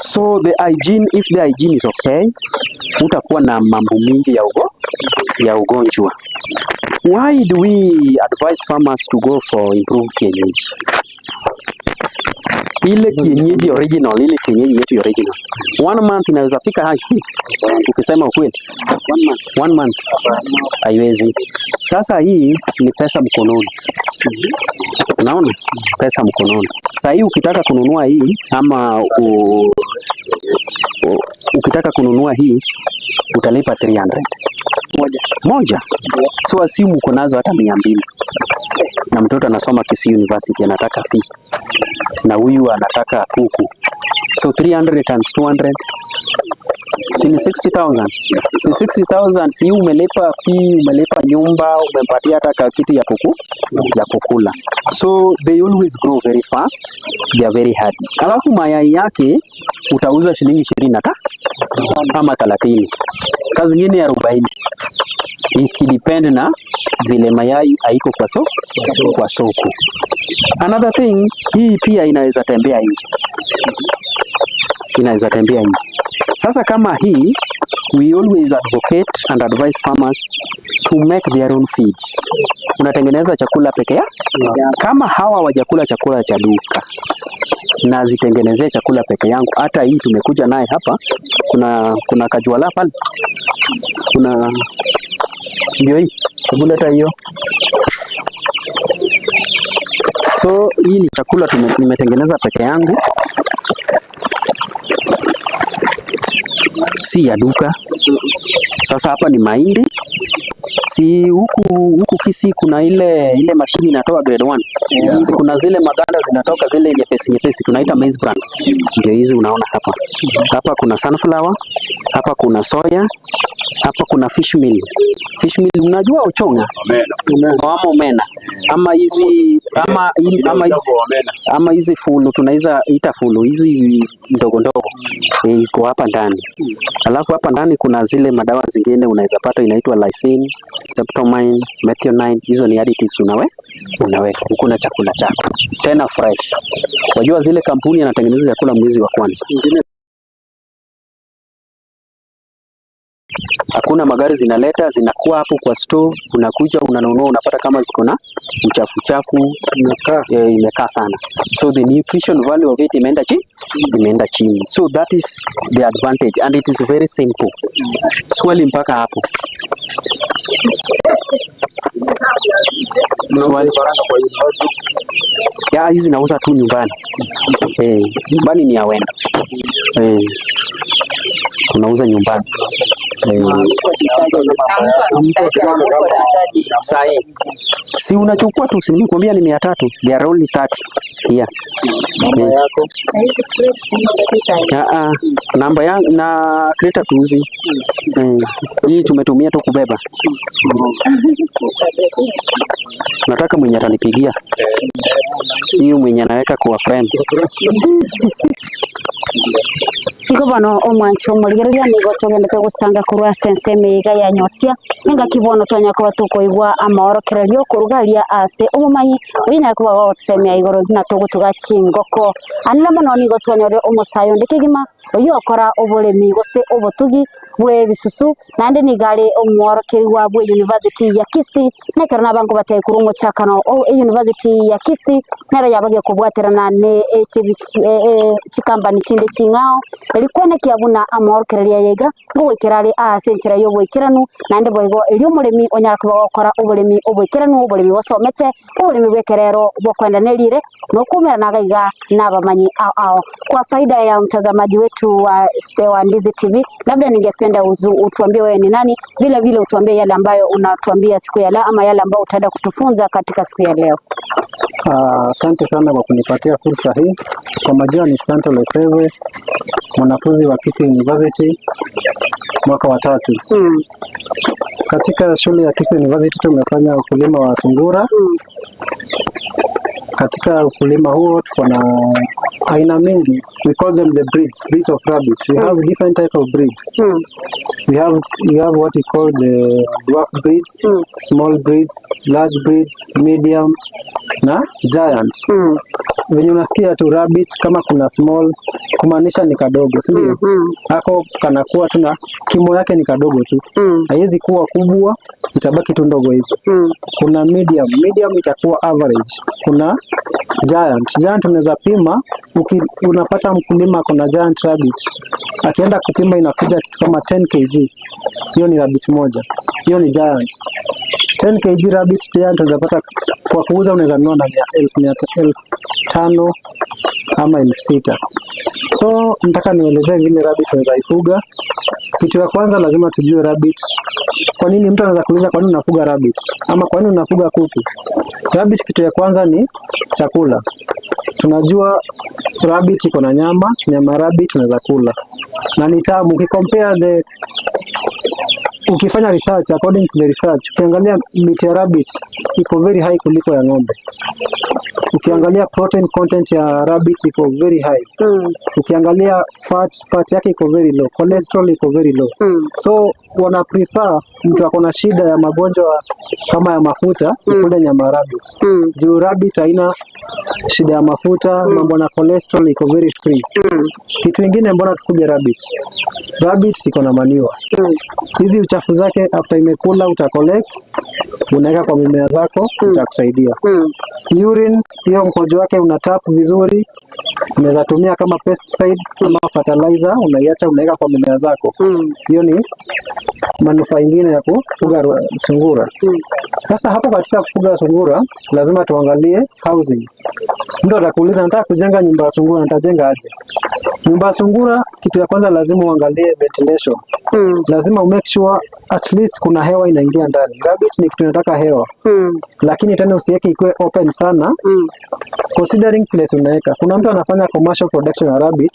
So the hygiene, if the hygiene is okay, utakuwa na mambo mingi ya ugonjwa. Why do we advise farmers to go for improved kienyeji? Ile kienyeji original, ile kienyeji yetu original. 1 month inaweza fika hai. Ukisema ukweli. 1 month haiwezi. Sasa hii ni pesa mkononi. Unaona? Pesa mkononi. Sasa hii ukitaka kununua hii ama ukitaka kununua hii Utalipa 300. Moja. So asimu uko nazo hata 200. Na mtoto anasoma Kisii University anataka fee. Na huyu anataka kuku. So 300 times 200 si ni 60,000. Si 60,000, si umelipa fee, umelipa nyumba, umempatia hata kitu ya kuku, ya kukula. So they always grow very fast, they are very hardy. Alafu mayai yake utauza shilingi 25 ama 30. Saa zingine 40. Ikidepend na vile mayai haiko kwa soko, kwa soko. Another thing, hii pia inaweza tembea nje. Inaweza tembea nje. Sasa kama hii, we always advocate and advise farmers to make their own feeds. Unatengeneza chakula peke yako. Kama hawa hawajakula chakula cha duka, na zitengenezee chakula peke yangu. Hata hii tumekuja naye hapa, kuna kajuala pale, kuna ndio hii, hebu leta hiyo. So hii ni chakula nimetengeneza peke yangu, si ya duka. Sasa hapa ni mahindi. Si huku Kisii kuna ile mashini inatoa grade 1. Yeah. Si kuna zile maganda zinatoka zile nyepesi nyepesi tunaita maize bran. Ndio hizi unaona hapa. Hapa kuna sunflower, hapa kuna soya, hapa kuna fish meal. Fish meal unajua uchonga? Omena. Ama omena. Ama hizi ama hizi fulu tunaiza ita fulu hizi ndogo ndogo. Iko hapa ndani. Alafu hapa ndani kuna zile madawa zingine unaweza pata inaitwa lysine, peptomine, methionine. Hizo ni additives unaweka huko na chakula chako. Tena fresh. Wajua zile kampuni yanatengeneza chakula mwezi wa kwanza. Hakuna magari zinaleta, zinakuwa hapo kwa store, unakuja unanunua, unapata kama ziko na uchafu chafu, imekaa sana. So the nutrition value of it imeenda chini. So that is the advantage and it is very simple. Swali mpaka hapo. Swali ya hizi nauza tu nyumbani. Nyumbani ni ya wenda. Unauza nyumbani. Sahi. Si unachukua tu, si nimekuambia ni 300. They are only 30 here. Namba yako? Namba yangu na kreta tuuzi. Hii tumetumia tu kubeba. Nataka mwenye atanipigia. Si mwenye anaweka kwa friend. Iko bano omwancho omorigereria nigo togendete gusanga kurwa sense meiga ya nyosia ninga kibono twanya kuba tukoigwa amaorokererio kurugaria ase omumanyi oyinya kuba wagotusemia igoro na tugutuga chingoko anira mono nigo twanyore omosayo ndikigima oyo okora oboremi gose obotugi bwe bisusu nande nigare omworokeri wa bwe University ya Kisii nekero nabango batekuru omochakano o University ya Kisii nero yabagiye kubwaterana ne chikambani chinde ching'ao elikwana kiabuna amorokereria yega ngogwikera ase enchera y'obwekeranu nande boigo eri omoremi onyara kuba gokora oboremi obwekeranu oboremi bosomete oboremi bwekerero bokwendanerire nokumera nagaiga nabamanyi ao. Kwa faida ya mtazamaji wetu wa Stewa Ndizi TV, labda ningependa utuambie wewe ni nani, vile vile utuambie yale ambayo unatuambia siku ya leo ama yale ambayo utaenda kutufunza katika siku ya leo. Asante sana kwa kunipatia fursa hii. Kwa majina ni Stanton Lesewe, mwanafunzi wa Kisii University mwaka wa 3. Katika shule ya Kisii University tumefanya ukulima wa sungura. Katika ukulima huo tuko na aina mingi. We call them the breeds of rabbit. We have different type of breeds. We have what we call the dwarf breeds, small breeds, large breeds, medium na giant. Venye unasikia tu rabbit kama kuna small kumaanisha ni kadogo, si ndio? Hako kanakuwa tu na kimo yake ni kadogo tu. Haiwezi kuwa kubwa, itabaki tu ndogo hivyo. Kuna medium, medium itakuwa average. Kuna giant, giant unaweza pima, unapata mkulima kuna giant rabbit. Akienda kupima inakuja kitu kama 10 kg. Hiyo ni rabbit moja. Hiyo ni giant. 10 kg rabbit giant unapata kwa kuuza unaweza nunua na 5,000 ama 6,000. So nataka nielezee vile rabbit unaweza ifuga. Kitu ya kwanza lazima tujue rabbit. Kwa nini mtu anaweza kuuliza kwa nini unafuga rabbit ama kwa nini unafuga kuku? Rabbit, kitu ya kwanza ni chakula. Tunajua rabbit iko na nyama, nyama rabbit unaweza kula na ni tamu. Ukicompare the ukifanya research, according to the research, ukiangalia meat ya rabbit iko very high kuliko ya ng'ombe. Ukiangalia protein content ya rabbit iko very high. Ukiangalia fat yake iko very low, cholesterol iko very low. So wana prefer mtu ako na shida ya magonjwa kama ya mafuta kula nyama ya rabbit. Juu rabbit haina shida ya mafuta, mambo na cholesterol iko very free. Kitu ingine, mbona tufuge rabbit? Rabbit iko na manure. Hizi uchafu zake after imekula uta collect, unaweka kwa mimea zako, itakusaidia. Urine, hiyo mkojo wake una tap vizuri, unaweza tumia kama pesticide ama fertilizer, unaiacha unaweka kwa mimea zako. Hiyo ni manufaa ingine ya kufuga sungura. Sasa hapo katika kufuga sungura lazima tuangalie housing. Mtu atakuuliza nataka kujenga nyumba ya sungura, nitajenga aje? Nyumba ya sungura, kitu ya kwanza lazima uangalie ventilation. Lazima umake sure at least kuna hewa inaingia ndani. Rabbit ni kitu inataka hewa. Lakini tena usiweke ikuwe open sana. Considering place unaweka. Kuna mtu anafanya commercial production ya rabbit,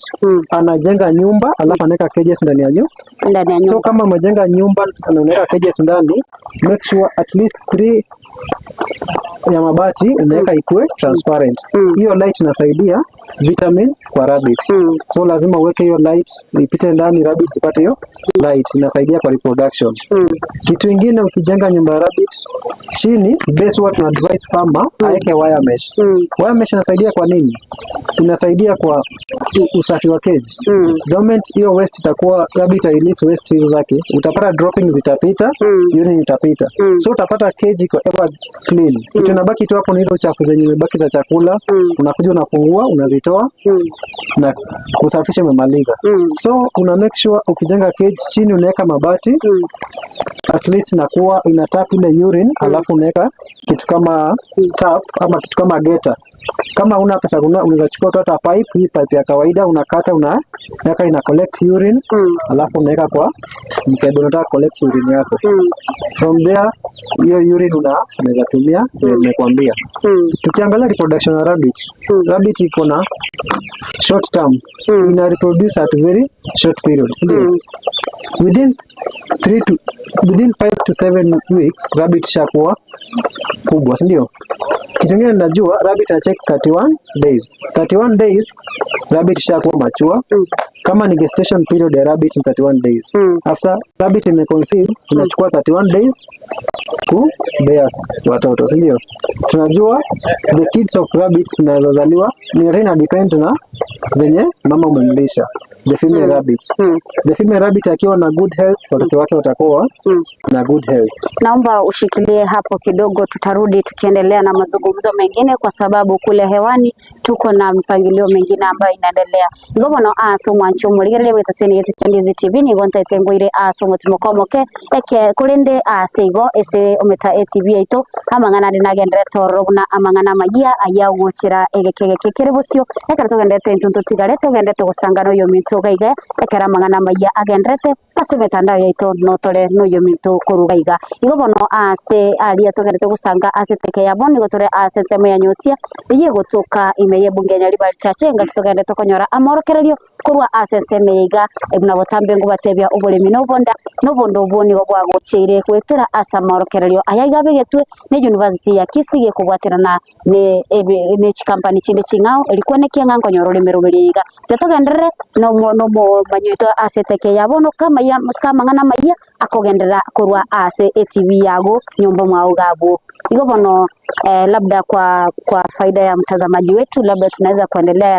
anajenga nyumba alafu anaweka cages ndani ya nyumba. Ndani ya nyumba. So kama umejenga nyumba na unaweka cages ndani, make sure at least three ya mabati unaweka ikuwe transparent. Hiyo light inasaidia vitamin kwa rabbit. So lazima uweke hiyo light ipite ndani, rabbit zipate hiyo light, inasaidia kwa reproduction. Kitu ingine, ukijenga nyumba ya rabbit chini base, huwa tuna advise farmer aweke wire mesh. Wire mesh inasaidia kwa nini? Inasaidia kwa usafi wa cage. The moment hiyo waste itakuwa, rabbit release waste hizo zake, utapata dropping zitapita, urine itapita. So utapata cage iko ever clean. Kitu inabaki tu hapo ni hizo uchafu zenye imebaki za chakula, unakuja unafungua, unazitoa na kusafisha, umemaliza. So una make sure ukijenga cage chini unaweka mabati at least inakuwa ina tap ile urine, alafu unaweka kitu kama tap ama kitu kama geta. Kama una pesa kununua, unaweza chukua tu hata pipe, hii pipe ya kawaida unakata, unaweka ina collect urine, alafu unaweka kwa mkebe unataka collect urine yako. From there hiyo urine unaweza tumia vile nimekuambia. Tukiangalia reproduction ya rabbit, rabbit iko na short term, ina reproduce at very short period, si ndio? Within 3 to within 5 to 7 weeks rabbit ishakuwa kubwa, si ndio? Kitu kingine najua rabbit ina check 31 days. 31 days rabbit ishakuwa mature. Kama ni gestation period ya rabbit ni 31 days. After rabbit imeconceive inachukua 31 days ku bear watoto, si ndio? Tunajua the kids of rabbits zinazozaliwa ni ina depend na venye mama umemlisha, the female rabbit. The female rabbit akiwa na good health, watoto wake watakuwa na good health. Naomba ushikilie hapo kidogo, tutarudi tukiendelea na mazungumzo mengine, kwa sababu kule hewani tuko na mpangilio mengine ambayo inaendelea. Igo bono ase omwanchi omorigereria bwetaseni yetu kia Ndizi TV, nigo ntaete ngwire ase omotimo komoke eke korende ase igo ase ometa ATV yaito amang'ana ande nagenderete ororo buna amang'ana amaya aya ogochera egeke egeke kere bosio ekero togendete intwe ntotigare togendete gosangana oyo minto gaiga ekero amang'ana amaya agenderete ase emetandao yaito notore noyo minto koruga iga. Igo bono ase aria togendete gosanga ase teke yabo nigo tore ase ensemo ya nyosia eye gotoka ime ye bunge ya Nyaribari Chache ngaki togendete konyora amorokererio korwa ase ensemo iga ebuna botambe ngubatebia oboremi nobonda nobondo obo nigo bwagocheire gwetera ase amorokererio aya iga begetwe ne University ya Kisii gekobwaterana ne ne chikampani chinde ching'ao erikwane kiang'a nkonyora oreme roberi iga tetogenderere nomo nomo manyoito ase teke yabo no kama ya kama ng'ana maya akogenderera korwa ase ATV yago nyomba mwao gabo. Igo bono labda kwa faida ya mtazamaji wetu labda tunaweza kuendelea.